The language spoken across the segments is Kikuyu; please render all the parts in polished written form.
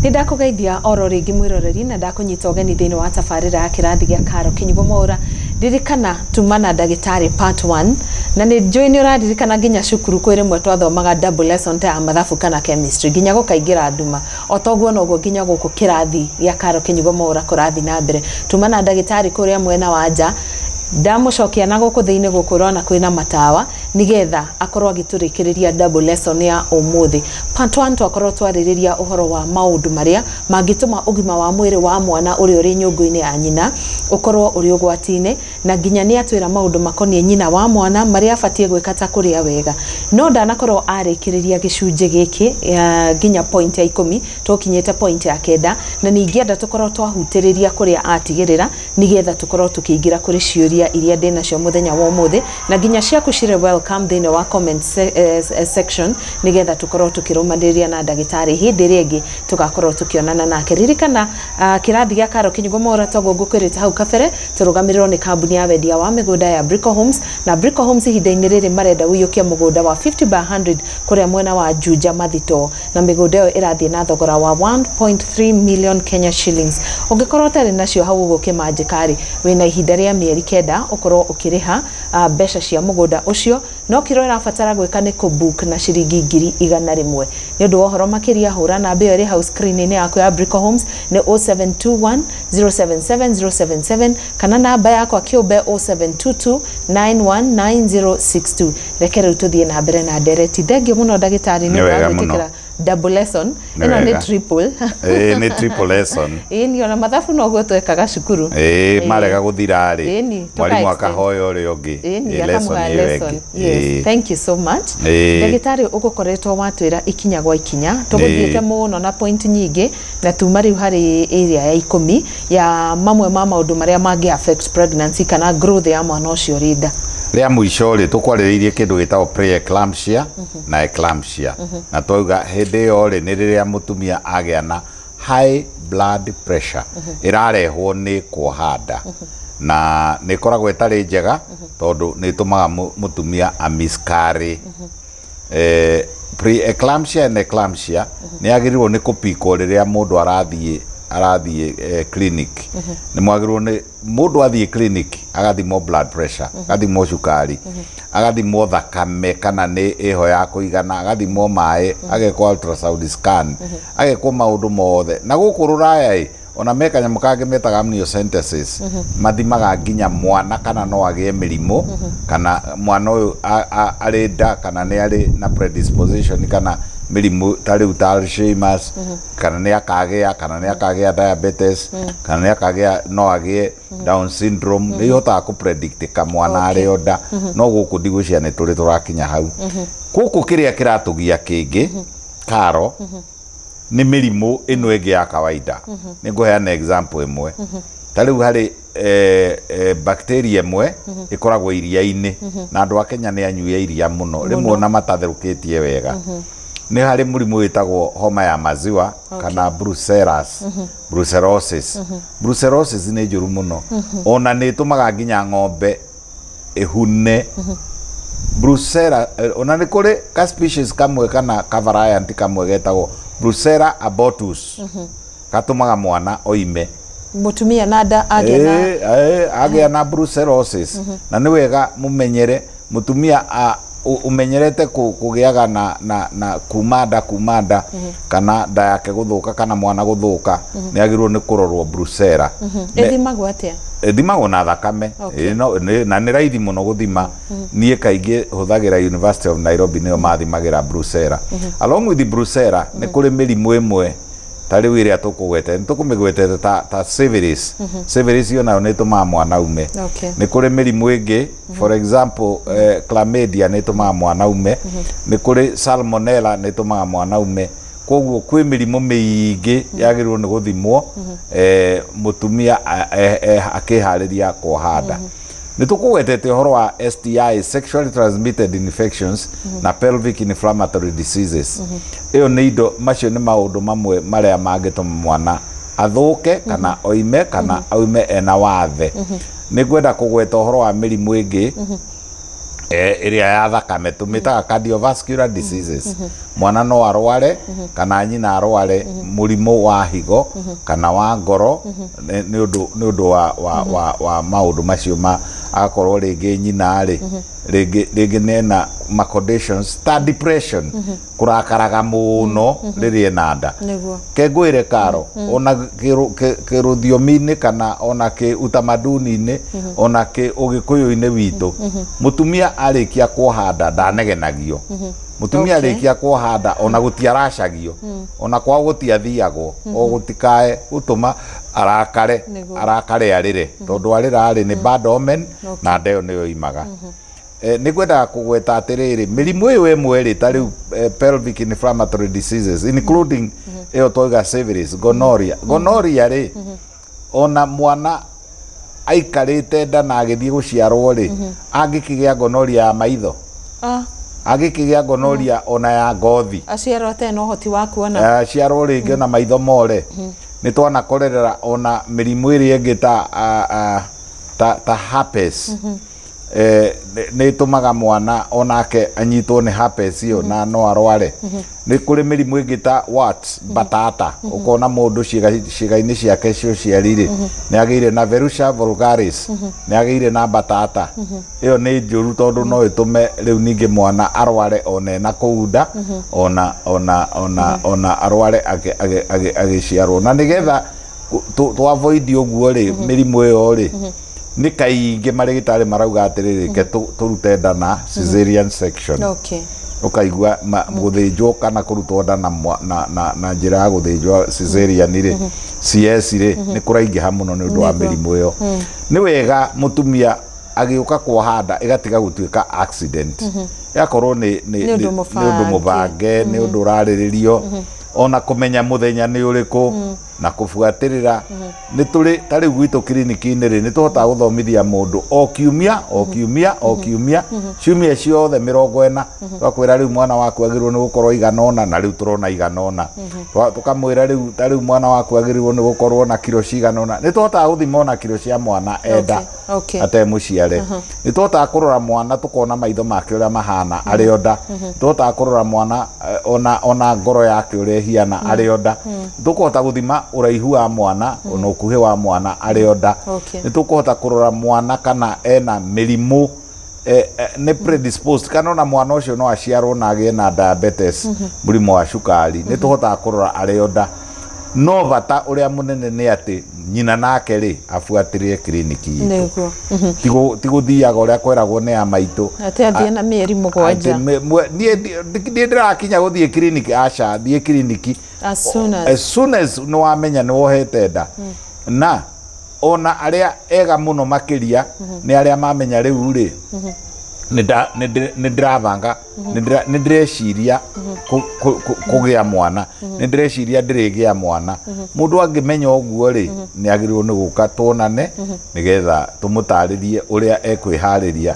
Nĩ ndakũgeithia oro rĩngĩ mwĩroreri, na ndakũnyita ũgeni thĩinĩ wa tabarĩra ya kĩrathi gĩa Karo Kinyugo Mwaura. Ririkana tuma na ndagĩtarĩ part 1, na nĩ njũĩ nĩ ũraririkana nginya cukuru kwĩ rĩmwe twathomaga double lesson ta ya mathabu kana chemistry nginya gũkaingĩra nduma. O toguo noguo nginya gũkũ kĩrathi gĩa Karo Kinyugo Mwaura kũrathiĩ na mbere. Tuma na ndagĩtarĩ kũrĩa mwena wa nja, ndamũcokia na gũkũ thĩinĩ gũkũ ũrona kwĩna matawa nigetha akorwo agĩtũrĩkĩrĩria double lesson ya ũmũthĩ. Part 1 twakorwo twarĩrĩria ũhoro wa maũndũ marĩa mangĩtũma ũgima wa mwĩrĩ wa mwana ũrĩa ũrĩ nyũngũ-inĩ ya nyina ũkorwo ũrĩ ũgwati-inĩ, na nginya nĩ atwĩra maũndũ makoniĩ nyina wa mwana marĩa abatiĩ gwĩka ta kũrĩa wega. No ndanakorwo arĩkĩrĩria gĩcunjĩ gĩkĩ nginya point ya 10, tũkinyĩte point ya 9, na ningĩenda tũkorwo twahutĩrĩria kũrĩa atigĩrĩra nigetha tũkorwo tũkĩingĩra kũrĩ ciũria iria ndĩnacio mũthenya wa ũmũthĩ, na nginya ciaku cirĩ welcome thĩinĩ wa comment section nigetha tũkorwo tũkĩrũmanĩrĩria na ndagĩtarĩ hĩndĩ ĩrĩa ĩngĩ tũgakorwo tũkĩonana nake. Ririkana kĩrathi gĩa Karo Kinyugo Mwaura toguo ngũkwĩrĩte hau kabere tũrũgamĩrĩrwo nĩ kambuni ya wendia wa mĩgũnda ya Brico Homes, na Brico Homes ihinda-inĩ rĩrĩ marenda ũiyũkie mũgũnda wa 50 by 100 kũrĩa mwena wa Juja Mathito, na mĩgũnda ĩyo ĩrathiĩ na thogora wa 1.3 million Kenya shillings. Ũngĩkorwo ũtarĩ nacio hau ũguo kĩmanjĩka-rĩ, wĩna ihinda rĩa mĩeri 9 ũkorwo ũkĩrĩha mbeca cia mũgũnda ũcio, no kĩrĩa ũrabatara gwĩka nĩ kũbook na ciringi 100,000. Nĩ ũndũ wa ũhoro makĩria hũra namba ĩyo ĩrĩ hau screen-inĩ yaku ya Brico Homes nĩ 0721 077 077 kana namba yakwa kĩũmbe 0722 919062. Reke rĩu tũthiĩ na mbere na ndereti. Thengiũ mũno ndagĩtarĩ nĩ Nĩ ũndũ wa wega mũno. gwĩtĩkĩra double lesson. Nĩ Ĩno nĩ wega. triple. Ĩĩ, nĩ triple lesson. Ĩni ona mathabu noguo twekaga cukuru. Ĩĩ, marega gũthira rĩ, Ĩni, mwarimũ tũka-extend. akahoya ũrĩa ũngĩ. Ĩni, Ĩĩ, lesson akamũhe ĩyo lesson. ĩngĩ. Yes, Ĩĩ. thank you so much. Ĩĩ. Ndagĩtarĩ ũgũkoretwo watwĩra ikinya gwa ikinya, tũgũthiĩte Ĩĩ. mũno na point nyingĩ, na tuma rĩu harĩ area ya 10 ya mamwe ma maũndũ marĩa mangĩ affect pregnancy kana growth ya mwana ũcio ũrĩ nda. Rĩa mũico rĩ, tũkwarĩrĩirie kĩndũ gĩtagwo pre-eclampsia na eclampsia, na twauga hĩndĩ ĩyo rĩ, nĩ rĩrĩa mũtumia agĩa na high blood pressure ĩrarehwo nĩ kuoha nda, na nĩ ĩkoragwo ĩtarĩ njega tondũ nĩ ĩtũmaga mũtumia a miscarry. Pre-eclampsia and eclampsia nĩ yagĩrĩirwo nĩ kũpikwo rĩrĩa mũndũ arathiĩ clinic. Nĩ mwagĩrĩirwo nĩ mũndũ athiĩ clinic agathimwo blood pressure, agathimwo cukari, agathimwo thakame kana nĩ ĩho ya kũigana, agathimwo maĩ, agekwo ultrasound scan, agekwo maũndũ mothe. Na gũkũ rũraya ĩ, ona me kanyamũ kangĩ metaga amniocentesis, mathimaga nginya mwana kana no agĩe mĩrimũ, kana mwana ũyũ arĩ nda kana nĩ arĩ na predisposition kana mĩrimũ ta rĩu ta Alzheimer's, kana nĩ akagĩa, kana nĩ akagĩa diabetes, kana nĩ akagĩa no agĩe Down syndrome. Nĩ ihotaga kũ predict ka mwana arĩ o nda. No gũkũ ndigwĩciria nĩ tũrĩ tũrakinya hau. Gũkũ kĩrĩa kĩratũgia kĩngĩ Karo nĩ mĩrimũ ĩno ĩngĩ ya kawaida. Nĩ ngũheana example ĩmwe. Ta rĩu harĩ bacteria ĩmwe ĩkoragwo iria-inĩ, na andũ a Kenya nĩ anyui a iria mũno, rĩmwe ona matatherũkĩtie wega. Nĩ harĩ mũrimũ wĩtagwo homa ya maziwa kana brucellosis. Brucellosis. Brucellosis nĩ njũru mũno, ona nĩ ĩtũmaga nginya ng'ombe ĩhune. Brucella, ona nĩ kũrĩ ka species kamwe kana ka variant kamwe getagwo Brucella abortus, gatũmaga mwana oime. Mũtumia na nda agĩa na Ĩĩ, agĩa na brucellosis. Na nĩ wega mũmenyere mũtumia ũmenyerete kũgĩaga na kuma nda kana nda yake gũthũka kana mwana gũthũka, nĩ agĩrĩirwo nĩ kũrorwo brucella. Ĩthimagwo atĩa? Ĩthimagwo na thakame. Okay. Ĩĩ, na nĩ raithi mũno gũthima. Niĩ kaingĩ hũthagĩra University of Nairobi, nĩyo mathimagĩra brucella. Along with the brucella nĩ kũrĩ mĩrimũ ĩmwe ta rĩu ĩrĩa tũkũgwetete, nĩ tũkũmĩgwetete ta syphilis. Syphilis yo nayo nĩ ĩtũmaga mwana ume. Nĩ kũrĩ mĩrimũ ĩngĩ, for example chlamydia nĩ ĩtũmaga mwana ume, nĩ kũrĩ salmonella nĩ ĩtũmaga mwana ume. Koguo kwĩ mĩrimũ mĩingĩ yagĩrĩirwo nĩ gũthimwo mũtumia akĩharĩria kuoha nda. Nĩ tũkũgwetete ũhoro wa STI, sexually transmitted infections, na pelvic inflammatory diseases. Ĩyo nĩ indo, macio nĩ maũndũ mamwe marĩa mangĩtũma mwana athũke kana oime, kana oime ena wathe. Nĩ ngwenda kũgweta ũhoro wa mĩrimũ ĩngĩ. Ĩrĩa ya thakame tũmĩtaga cardiovascular diseases. Mwana no arware kana nyina arware mũrimũ wa higo kana wa ngoro nĩ ũndũ wa maũndũ macio ma agakorwo rĩngĩ nyina rĩ rĩngĩ nena ma conditions ta depression, kũrakaraga mũno rĩrĩa ena nda. Ke ngwĩre karo, ona kĩrũthiomi-inĩ kana ona kĩ utamaduni-inĩ, ona kĩ ũgĩkũyũ-inĩ witũ, mũtumia arĩkia kuoha nda ndanegenagio. Mũtumia arĩkia kuoha nda ona gũtiaracagio, ona kwao gũtiathiagwo, o gũtikae gũtũma arakare. Arakare arĩre, tondũ arĩra rĩ nĩ bad omen na nda ĩyo nĩyo imaga. Nĩ ngwendaga kũgweta atĩrĩrĩ, mĩrimũ ĩyo ĩmwe rĩ, ta rĩu pelvic inflammatory diseases, including ĩyo twauga syphilis, gonorrhea. Gonorrhea rĩ, ona mwana aikarĩte nda na agĩthiĩ gũciarwo rĩ, angĩkĩgĩa gonorrhea ya maitho, angĩkĩgĩa gonorrhea ona ya ngothi, aciarwo atarĩ na ũhoti wa kuona. Aciarwo rĩngĩ ona maitho more. Nĩ twanakorerera ona mĩrimũ ĩrĩa ĩngĩ ta ta herpes. Nĩ ĩtũmaga mwana onake anyitwo nĩ herpes ĩyo na no arware. Nĩ kũrĩ mĩrimũ ĩngĩ ta warts, batata, ũkona mũndũ ciĩga-inĩ ciake cia ũciari rĩ, nĩ agĩire na verruca vulgaris, nĩ agĩire na batata. Ĩyo nĩ njũru tondũ no ĩtũme rĩu ningĩ mwana arware ona ena kũu nda, ona arware agĩciarwo. Na nĩgetha tũ avoid ũguo rĩ, mĩrimũ ĩyo rĩ, nĩ kaingĩ marĩgĩtarĩ marauga atĩrĩrĩ, ke tũrute nda na cesarean section. Ũkaigua gũthĩnjwo kana kũrutwo nda na njĩra ya gũthĩnjwo cesarean rĩ, CS rĩ, nĩ kũraingĩha mũno nĩ ũndũ wa mĩrimũ ĩyo. Nĩ wega mũtumia agĩũka kuoha nda ĩgatiga gũtuĩka accident, ĩgakorwo nĩ Nĩ ũndũ nĩ ũndũ mũbange. Mũbange, nĩ ũndũ ũrarĩrĩrio, ona kũmenya mũthenya nĩ ũrĩkũ na kũbuatĩrĩra. Nĩ tũrĩ ta rĩu gwitũ kiriniki-inĩ rĩ, nĩ tũhotaga gũthomithia mũndũ o kiumia, o kiumia, o kiumia, ciumia ciothe 40, tũgakwĩra rĩu mwana waku agĩrĩirwo nĩ gũkorwo igana ũna, na rĩu tũrona igana ũna. Tũkamwĩra rĩu ta rĩu mwana waku agĩrĩirwo nĩ gũkorwo na kiro cigana ũna. Nĩ tũhotaga gũthima ona kiro cia mwana enda atemũciare. Nĩ tũhotaga kũrora mwana tũkona maitho make ũrĩa mahana arĩ o nda. Tũhotaga kũrora mwana ona ngoro yake ũrĩa ĩhiana arĩ o nda. Tũkũhota gũthima ũraihu wa mwana ona ũkuhĩ wa mwana arĩ o nda. Nĩ tũkũhota kũrora mwana kana ena mĩrimũ, nĩ predisposed, kana ona mwana ũcio no aciarwo na agĩe na diabetes, mũrimũ wa cukari. Nĩ tũhotaga kũrora arĩ o nda. No bata ũrĩa mũnene nĩ atĩ nyina nake rĩ abuatĩrĩre kiriniki itũ. Ti gũthiaga ũrĩa kweragwo nĩ a maitũ. Atĩ athiĩ na mĩeri 7. Atĩ niĩ ndĩrakinya gũthiĩ kiriniki, aca, thiĩ kiriniki as soon as as soon as nĩ wamenya nĩ wohete nda. Na ona arĩa ega mũno makĩria nĩ arĩa mamenya rĩu rĩ nĩ ndĩrabanga, nĩ ndĩreciria kũgĩa mwana, nĩ ndĩreciria ndĩrĩgĩa mwana. Mũndũ angĩmenya ũguo rĩ, nĩ agĩrĩirwo nĩ gũka tuonane nĩgetha tũmũtarĩrie ũrĩa ekwĩharĩria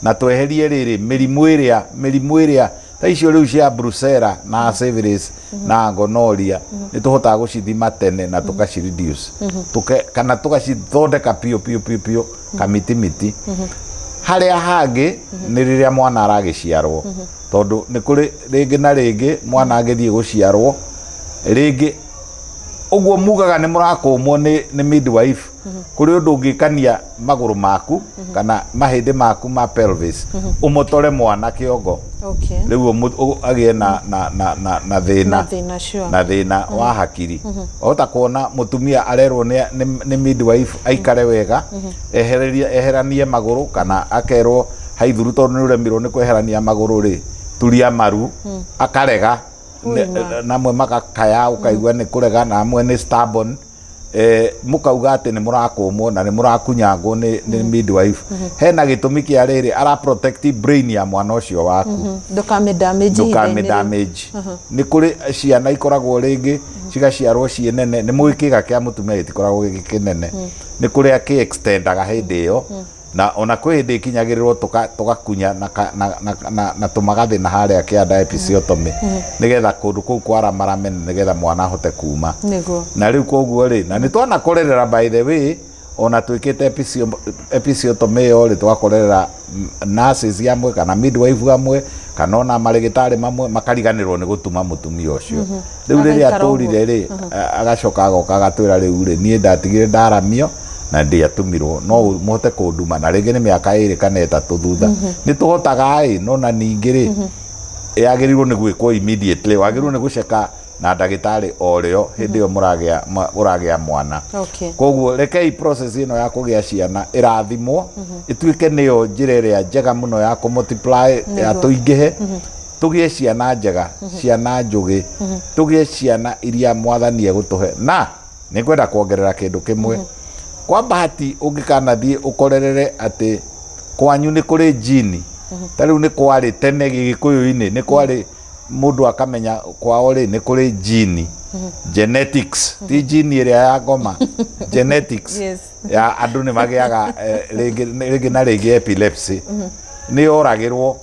na tweherie rĩrĩ mĩrimũ ĩrĩa ta icio rĩu cia brucella na syphilis na gonorrhea. Nĩ tũhotaga gũcithima tene na tũkaci reduce kana tũgacithondeka piũ piũ piũ piũ kamitimiti. Harĩa hangĩ nĩ rĩrĩa mwana aragĩciarwo, tondũ nĩ kũrĩ rĩngĩ na rĩngĩ mwana agĩthiĩ gũciarwo rĩngĩ ũguo mugaga nĩ mũrakũmwo nĩ midwife. Kũrĩ ũndũ ũngĩkania magũrũ maku kana mahĩndĩ maku ma pelvis ũmũtore mwana kĩongo, rĩu agĩe na thĩna. Na thĩna, sure. Na thĩna wa hakiri. Wahota kuona mũtumia arerwo nĩ midwife aikare wega, ehererie eheranie magũrũ, kana akerwo haithuru tondũ nĩ ũremirwo nĩ kweherania magũrũ rĩ, turia maru, akarega. Ũima. Namwe magakaya, ũkaigua nĩ kũrega, na amwe nĩ stubborn. Mũkauga atĩ nĩ mũrakũmwo na nĩ mũrakunyangwo nĩ midwife. Hena gĩtũmi kĩa rĩrĩ, ara protect brain ya mwana ũcio waku. Ndũkamĩ damage ndũkamĩ ihinda-inĩ rĩu. Damage. Nĩ kũrĩ ciana ikoragwo rĩngĩ cigaciarwo ciĩ nene, nĩ mũĩ kĩga kĩa mũtumia gĩtikoragwo gĩ kĩnene, nĩ kũrĩa kĩ extendaga hĩndĩ ĩyo, na ona kwĩ hĩndĩ ikinyagĩrĩrwo tũgakunya na tũmagathĩ na harĩa kĩanda, episiotomy, nĩgetha kũndũ kũu kwaramarame, nĩgetha mwana ahote kuma. Na rĩu koguo rĩ, na nĩ twanakorerera by the way Ona twĩkĩte episiotomy ĩyo rĩ, tũgakorerera nurses amwe kana midwife amwe kana ona marĩgĩtarĩ mamwe makariganĩrwo nĩ gũtuma mũtumia ũcio. Rĩu rĩrĩa Agaikara ũguo. atũrire rĩ, agacoka agoka agatwĩra, rĩu rĩ, niĩ ndatigire ndaramio na ndiatumirwo, no mũhote kũnduma na rĩngĩ nĩ mĩaka 2 kana 3 thutha. Nĩ tũhotaga ĩ, no na ningĩ rĩ, yagĩrĩirwo nĩ gwĩkwo immediately, wagĩrĩirwo nĩ gũceka na ndagĩtarĩ o rĩo hĩndĩ ĩyo mũragĩa ũragĩa mwana. Koguo rekei process ĩno ya kũgĩa ciana ĩrathimwo, ĩtuĩke nĩyo njĩra ĩrĩa njega mũno ya kũ multiply, ya tũingĩhe, tũgĩe ciana njega, ciana njũgĩ, tũgĩe ciana iria Mwathani egũtũhe. Na nĩ ngwenda kuongerera kĩndũ kĩmwe. Kwa bahati ũngĩkanathiĩ ũkorerere atĩ kwanyu nĩ kũrĩ jini, ta rĩu nĩ kwarĩ tene Gĩgĩkũyũ-inĩ, nĩ kwarĩ mũndũ akamenya kwao rĩ nĩ kũrĩ jini, genetics, ti jini ĩrĩa ya ngoma, genetics ya andũ nĩ magĩaga rĩngĩ rĩngĩ na rĩngĩ epilepsy, nĩ yoragĩrwo,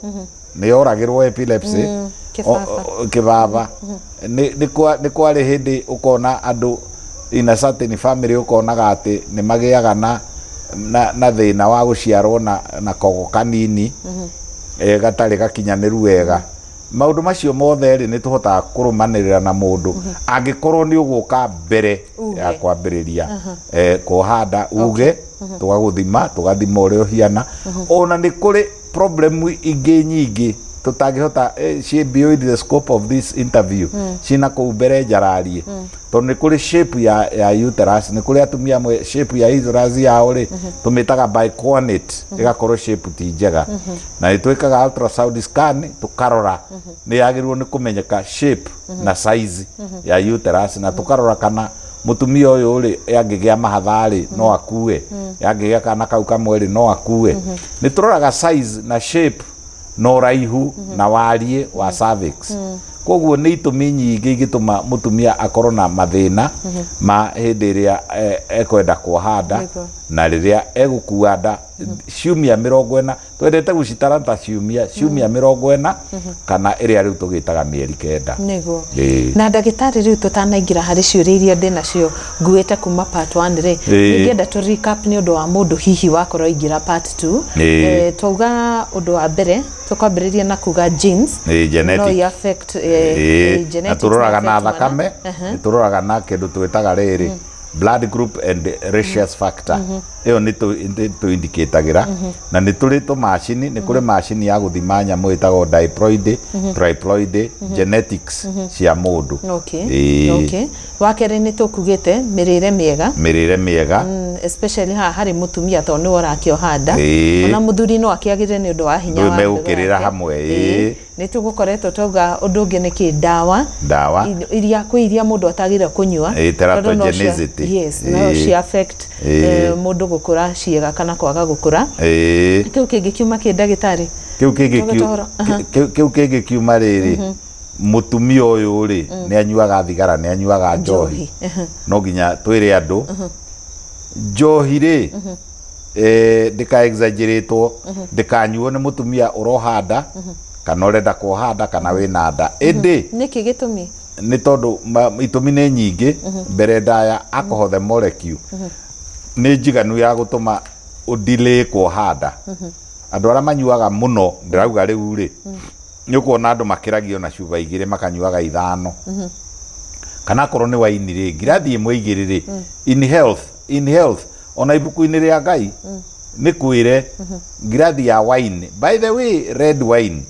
nĩ yoragĩrwo epilepsy. Kĩbaba. Kĩbaba. Nĩ kwarĩ hĩndĩ ũkona andũ in a certain family, ũkonaga atĩ nĩ magĩaga na thĩna wa gũciarwo na kogo kanini, gatarĩ gakinyanĩru wega. Maũndũ macio mothe rĩ, nĩ tũhotaga kũrũmanĩrĩra na mũndũ angĩkorwo nĩ ũgũka mbere Uge. ya kwambĩrĩria kuoha nda, uge tũgagũthima, tũgathima ũrĩa ũhiana. Ona nĩ kũrĩ problem ingĩ nyingĩ tũtangĩhota, ciĩ beyond the scope of this interview, cina kũu mbere njararie, tondũ nĩ kũrĩ shape ya uterus. Nĩ kũrĩ atumia amwe shape ya uterus yao rĩ, tũmĩtaga bicornuate, ĩgakorwo shape ti njega, na nĩ twĩkaga ultrasound scan tũkarora. Nĩ yagĩrĩirwo nĩ kũmenyeka shape na size ya uterus, na tũkarora kana mũtumia ũyũ rĩ, angĩgĩa mahatha rĩ, no akue, angĩgĩa kana kau kamwe rĩ, no akue. Nĩ tũroraga size na shape na ũraihu na wariĩ wa cervix. Koguo nĩ itũmi nyingĩ ingĩtũma mũtumia akorwo na mathĩna ma hĩndĩ ĩrĩa ekwenda kuoha nda na rĩrĩa egũkua nda. Ciumia 40 twendete gũcitara ta ciumia 40 kana ĩrĩa rĩu tũgĩtaga mĩeri 9. Ĩĩ. Na ndagĩtarĩ, rĩu tũtanaingĩra harĩ ciũria iria ndĩ nacio nguĩte kuma part 1 rĩ, ingĩenda tũ recap nĩ ũndũ wa mũndũ hihi wakorwo aingĩra part 2. Twauga ũndũ wa mbere tũkwambĩrĩria na kuga genes Genetic. no i affect Ĩĩ, na genetics tũroraga na affect mwana. thakame, nĩ tũroraga na kĩndũ twĩtaga rĩrĩ blood group and rhesus factor. Ĩyo nĩ tũindicatagĩra, na nĩ tũrĩ tũmacini, nĩ kũrĩ macini ya gũthima nyamũ ĩtagwo diploid, triploid, genetics cia mũndũ. Okay, wa kerĩ nĩ tũkugĩte mĩrĩre mĩega. Mĩrĩre mĩega. Especially haha harĩ mũtumia tondũ nĩwe ũrakĩoha nda. Ona mũthuri no akĩagĩre nĩ ũndũ wa hinya Ndũĩ wa megũkĩrĩra mbegũ yake. hamwe, ĩĩ. Nĩ tũgũkoretwo twauga ũndũ ũngĩ nĩ kĩ ndawa. Ndawa. Iria kwĩ iria mũndũ atagĩrĩire kũnyua Ĩĩ, tondũ no cia- teratogenicity. Yes, no cia affect mũndũ gũkũra ciĩga kana kwaga gũkũra. Kĩu kĩngĩ kiuma kĩ, ndagĩtarĩ? Kĩu kĩngĩ Tũgĩte ũhoro. Kĩu kĩngĩ kiuma rĩrĩ, mũtumia ũyũ rĩ, nĩ anyuaga thigara, nĩ anyuaga njohi. No nginya twĩre andũ njohi rĩ, ndĩka exaggeratwo, ndĩkanyuo nĩ mũtumia ũroha nda kana ũrenda kuoha nda kana wĩna nda ĩndĩ. Nĩkĩ gĩtũmi? Nĩ tondũ itũmi nĩ nyingĩ. Mbere ndaya, alcohol the molecule nĩ njiganu ya gũtũma ũdelay kuoha nda. Andũ arĩa manyuaga mũno, ndĩrauga rĩu rĩ, nĩ ũkuona andũ makĩragio na cuba 2 makanyuaga 5, kana akorwo nĩ waini rĩ, ngirathi 1 2 rĩ, in health, ona ibuku-inĩ rĩa Ngai nĩ kwĩre ngirathi ya wine, by the way red wine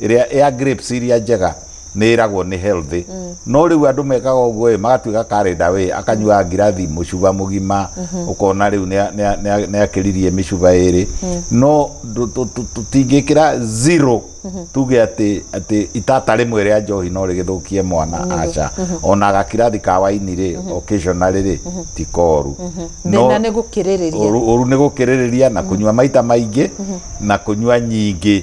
ĩrĩa ya grapes iria njega, nĩ ĩragwo nĩ healthy. No rĩu andũ mekaga ũguo ĩ, magatuĩka carried away, akanyua ngirathi mũcuba mũgima, ũkona rĩu nĩ akĩririe mĩcuba 2. No tũtingĩkĩra zero tuge atĩ itata rĩmwe rĩa njohi no rĩgĩthũkie mwana, aca. Ona gakirathi ka waini rĩ, occasionally rĩ, ti koru. Thĩna nĩ gũkĩrĩrĩria. Ũru nĩ gũkĩrĩrĩria na kũnyua maita maingĩ na kũnyua nyingĩ.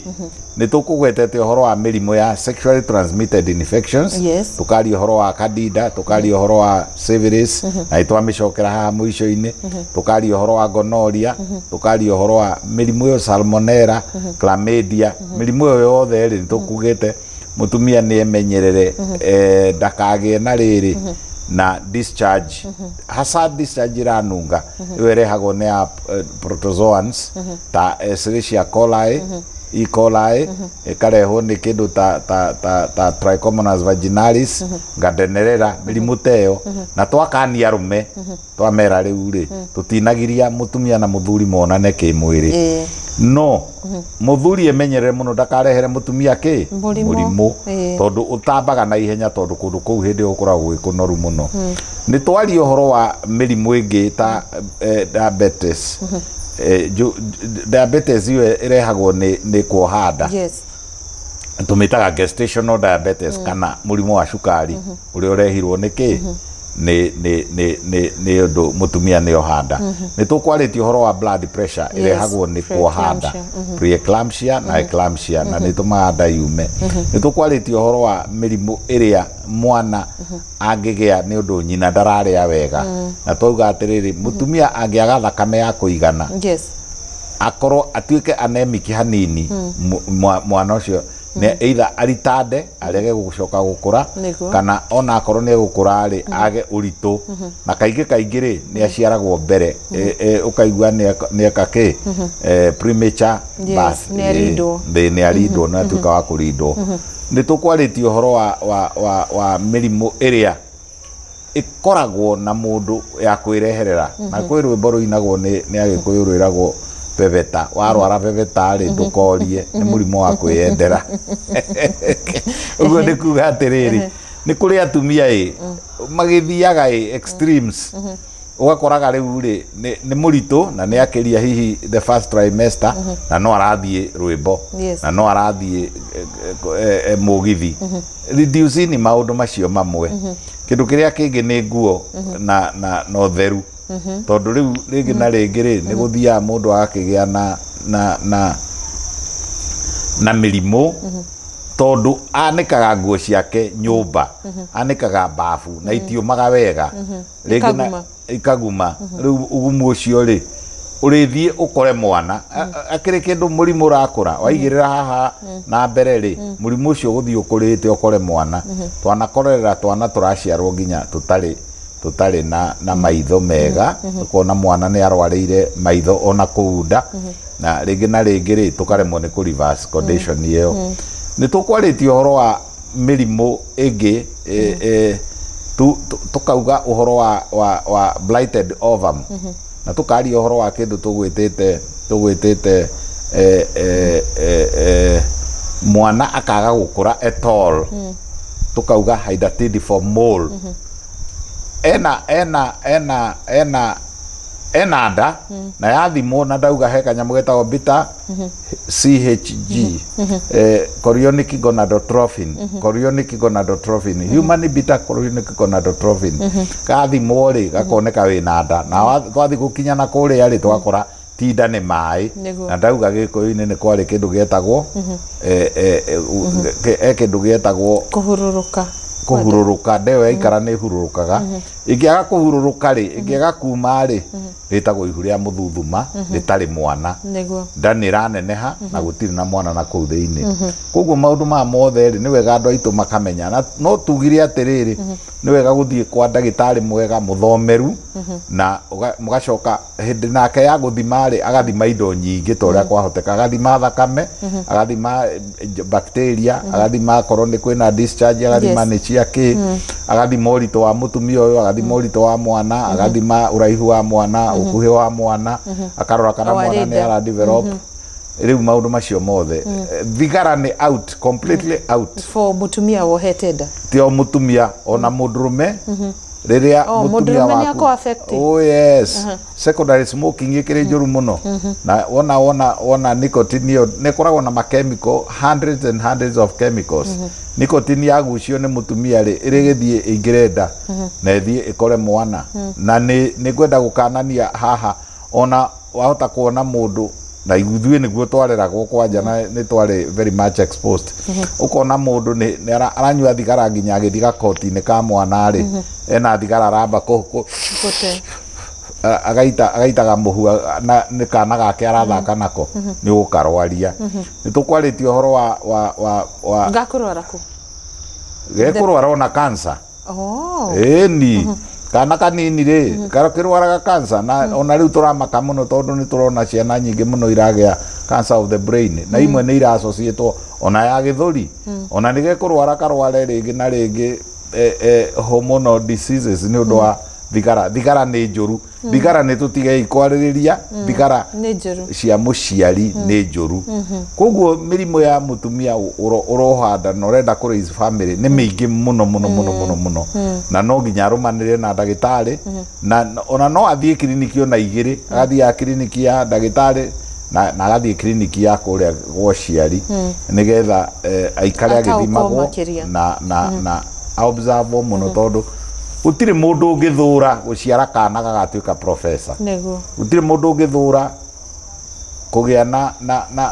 Nĩ tũkũgwetete ũhoro wa mĩrimũ ya sexually transmitted infections. Tũkaria ũhoro wa candida, tũkaria ũhoro wa syphilis, na nĩ twamĩcokera haha mũico-inĩ. Tũkaria ũhoro wa gonorrhea, tũkaria ũhoro wa mĩrimũ ĩyo salmonella, chlamydia. Mĩrimũ ĩyo yothe rĩ, nĩ tũkugĩte mũtumia nĩ emenyerere, ndakagĩe na rĩrĩ na discharge, hasa discharge iranunga, ĩyo ĩrehagwo nĩ ya protozoans ta Escherichia coli, E. coli, ĩkarehwo nĩ kĩndũ ta Trichomonas vaginalis, Gardnerella, mĩrimũ ta ĩyo. Na twakania arũme, twamera rĩu rĩ, tũtinagiria mũtumia na mũthuri monane kĩmwĩrĩ, no mũthuri emenyerere mũno ndakarehere mũtumia kĩ? Mũrimũ. Mũrimũ, tondũ ũtambaga na ihenya, tondũ kũndũ kũu hĩndĩ ĩyo gũkoragwo gwĩ kũnoru mũno. Nĩ twaria ũhoro wa mĩrimũ ĩngĩ ta diabetes. Diabetes ĩyo ĩrehagwo nĩ kuoha nda. Tũmĩtaga gestational diabetes, kana mũrimũ wa cukari ũrĩa ũrehirwo nĩ kĩ? Nĩ ũndũ mũtumia nĩ oha nda. Nĩ tũkwarĩtie ũhoro wa blood pressure ĩrehagwo nĩ kuoha nda, Preeclampsia. Preeclampsia na eclampsia, na nĩ tũmaga nda yume. Nĩ tũkwarĩtie ũhoro wa mĩrimũ ĩrĩa mwana angĩgĩa nĩ ũndũ nyina ndararĩa wega, na twauga atĩrĩrĩ, mũtumia angĩaga thakame ya kũigana, akorwo atuĩke anemic hanini, mwana ũcio nĩ either aritande, arege gũcoka gũkũra, kana ona akorwo nĩ egũkũra rĩ, age ũritũ, na kaingĩ kaingĩ rĩ, nĩ aciaragwo mbere. Ũkaigua nĩ eka kĩ? Premature birth. Nĩ arindwo. Nĩ arindwo, nĩ atuĩka wa kũrindwo. Nĩ tũkwarĩtie ũhoro wa mĩrimũ ĩrĩa ĩkoragwo na mũndũ ya kwĩreherera, na kwĩ rwĩmbo rũinagwo nĩ Agĩkũyũ rwĩragwo bebeta. Warwara bebeta rĩ, ndũkorie, nĩ mũrimũ wa kwĩyendera. Ũguo nĩ kuga atĩrĩrĩ, nĩ kũrĩ atumia ĩ magĩthiaga ĩ extremes, ũgakoraga rĩu rĩ, nĩ mũritũ na nĩ akĩria hihi the first trimester, na no arathiĩ rwĩmbo, na no arathiĩ mũgithi. Reduce ni maũndũ macio mamwe. Kĩndũ kĩrĩa kĩngĩ nĩ nguo na ũtheru, tondũ rĩu rĩngĩ na rĩngĩ rĩ, nĩ gũthiaga mũndũ agakĩgĩa na mĩrimũ, tondũ anĩkaga nguo ciake nyũmba, anĩkaga bafu na itiũmaga wega. Rĩngĩ Ikaguma. Ikaguma. Rĩu ũgumu ũcio rĩ, ũrĩthiĩ ũkore mwana akĩrĩ kĩndũ mũrimũ ũrakũra waigĩrĩra haha na mbere rĩ, mũrimũ ũcio ũgũthiĩ ũkũrĩte ũkore mwana. Twanakorerera twana tũraciarwo nginya tũtarĩ na maitho mega, ũkona mwana nĩ arwarĩire maitho ona kũu nda, na rĩngĩ na rĩngĩ rĩ, tũkaremwo nĩ kũ reverse condition ĩyo. Nĩ tũkwarĩtie ũhoro wa mĩrimũ ĩngĩ, tũkauga ũhoro wa blighted ovum, na tũkaria ũhoro wa kĩndũ tũgwĩtĩte mwana akaga gũkũra at all, tũkauga hydatidiform mole. Ena nda na yathimwo, na ndauga he kanyamũ getagwo beta CHG, chorionic gonadotrophin, chorionic gonadotrophin, human beta chorionic gonadotrophin, gathimwo rĩ, gakoneka wĩna nda, na twathiĩ gũkinya na kũrĩa rĩ, twakora ti nda, nĩ maĩ. Na ndauga Gĩkũyũ-inĩ nĩ kwarĩ kĩndũ gĩetagwo kĩndũ gĩetagwo Kũhurũrũka. Kũhurũrũka. Nda ĩyo yaikara nĩ ĩhurũrũkaga. Ĩngĩaga kũhurũrũka rĩ, ĩngĩaga kuma rĩ, rĩtagwo ihu rĩa mũthuthuma rĩtarĩ mwana. Nda nĩ ĩraneneha na gũtirĩ na mwana na kũu thĩinĩ. Koguo maũndũ maya mothe rĩ, nĩ wega andũ aitũ makamenya. Na no tugire atĩrĩrĩ, nĩ wega gũthiĩ kwa ndagĩtarĩ mwega mũthomeru, na mũgacoka hĩndĩ nake ya gũthima rĩ, agathima indo nyingĩ ta ũrĩa kwahoteka, agathima thakame, agathima bacteria, agathima akorwo nĩ kwĩna discharge, agathima nĩ cia kĩ, agathima ũritũ wa mũtumia ũyũ, agathima ũritũ wa mwana, agathima ũraihu wa mwana, ũkuhĩ wa mwana, akarora kana O mwana arĩ nĩ nda. ara develop. Rĩu maũndũ macio mothe. Thigara nĩ out, completely out. For mũtumia wohete nda. Ti o mũtumia, ona mũndũrũme rĩrĩa Oh, mũtumia mũndũrũme nĩ waku ako affected? Oh yes, secondary smoking ĩkĩrĩ njũru mũno, na wona nicotine ĩyo nĩ ĩkoragwo na machemical, hundreds and hundreds of chemicals. Nicotine yagucio nĩ mũtumia rĩ, ĩrĩgĩthiĩ ĩingĩre nda na ĩthiĩ ĩkore mwana. Na nĩ ngwenda gũkanania haha, ona wahota kuona mũndũ, na ithuĩ nĩguo twareragwo kwanja, na nĩ twarĩ very much exposed, ũkona mũndũ nĩ aranyua thigara nginya agĩthiĩ gakoti-inĩ ka mwana rĩ, ena thigara aramba Gũte. Agaitaga mũhu na nĩ kana gake arathaka nako, nĩ ũgũkarwaria. Nĩ tũkwarĩtie ũhoro wa Gakũrwara kũ? Gekũrwara ona cancer. Oh. Ĩni kana kanini rĩ karokĩrwaraga cancer, na ona rĩu tũramaka mũno tondũ nĩ tũrona ciana nyingĩ mũno iragĩa cancer of the brain, na imwe nĩ irassociatwo ona ya gĩthũri, ona nĩ gekũrwara karware rĩngĩ na rĩngĩ hormonal diseases nĩ ũndũ wa thigara. Thigara nĩ njũru, thigara nĩ tũtigei kwarĩrĩria, thigara Nĩ njũru. cia mũciari nĩ njũru. Koguo mĩrimũ ya mũtumia ũrohanda na ũrenda kũ raise family nĩ mĩingĩ mũno mũno mũno mũno mũno, na no nginya arũmanĩre na ndagĩtarĩ, na ona no athiĩ kiriniki ona igĩrĩ, agathiĩ kiriniki ya ndagĩtarĩ na agathiĩ kiriniki ya kũrĩa gwa ũciari, nĩgetha aikare Ataũkwo agĩthimagwo makĩria. na observe mũno, tondũ gũtirĩ mũndũ ũngĩthũra gũciara kana gagatuĩka professor. Nĩguo. Gũtirĩ mũndũ ũngĩthũra kũgĩa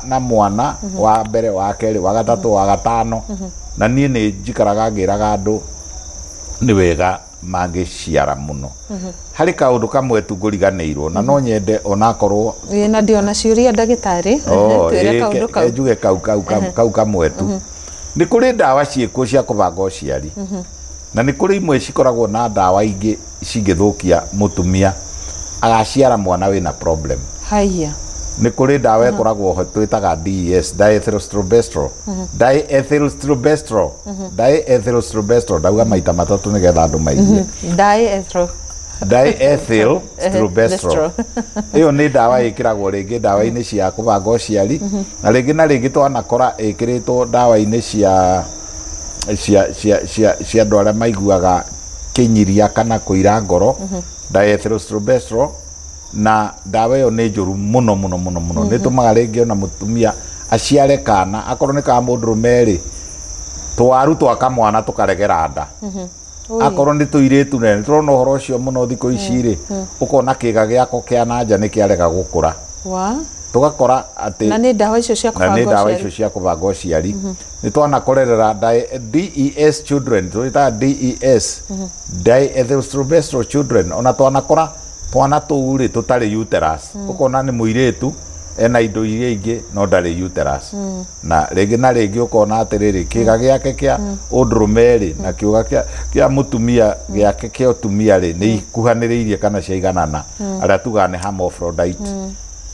na mwana wa mbere, wa kerĩ, wa gatatũ, wa gatano. Na niĩ nĩ njikaraga ngĩraga andũ nĩ wega mangĩciara mũno. Harĩ kaũndũ kamwe tu ngũriganĩirwo na no nyende onakorwo Ĩĩ, na ndiona ciũria ndagĩtarĩ. Oh, Twĩre ĩĩ, kaũndũ kau. ke njuge kau kamwe tu. Nĩ kũrĩ ndawa ciĩkuo cia kũbanga ũciari, na nĩ kũrĩ imwe cikoragwo na ndawa ingĩ cingĩthũkia mũtumia agaciara mwana wĩna problem. Haiya. Nĩ kũrĩ ndawa ĩkoragwo ho twĩtaga DES, diethylstilbestrol, diethylstilbestrol, diethylstilbestrol. Ndauga maita matatũ nĩgetha andũ maigue. Diethyl. Diethylstilbestrol ĩyo nĩ ndawa ĩkĩragwo rĩngĩ ndawa-inĩ cia kũbanga ũciari, na rĩngĩ na rĩngĩ twanakora ĩkĩrĩtwo ndawa-inĩ cia andũ arĩa maiguaga kĩnyiria kana kũira ngoro, diethylstilbestrol. Na ndawa ĩyo nĩ njũru mũno mũno mũno mũno, nĩ ĩtũmaga rĩngĩ ona mũtumia aciare kana akorwo nĩ ka mũndũrũme rĩ, tũwaru twa kamwana tũkaregera nda. Ui. Akorwo nĩ tũirĩtu, na nĩ tũrona ũhoro ũcio mũno thikũ ici rĩ, ũkona kĩga gĩako kĩa nanja nĩ kĩarega gũkũra. Wa. Tũgakora atĩ Na nĩ ndawa icio cia na nĩ kũbanga ndawa ũciari. Icio cia kũbanga ũciari nĩ twanakorerera DES children, twĩtaga DES, diethylstilbestrol children. Ona twanakora twana tũu rĩ tũtarĩ uterus, ũkona nĩ mũirĩtu ena indo iria ingĩ no ndarĩ uterus. Na rĩngĩ na rĩngĩ ũkona atĩrĩrĩ, kĩga gĩake kĩa ũndũrũme rĩ na kĩũga kĩa mũtumia gĩake kĩa ũtumia rĩ nĩ ikuhanĩrĩirie kana ciaiganana, arĩa tugaga nĩ hermaphrodite.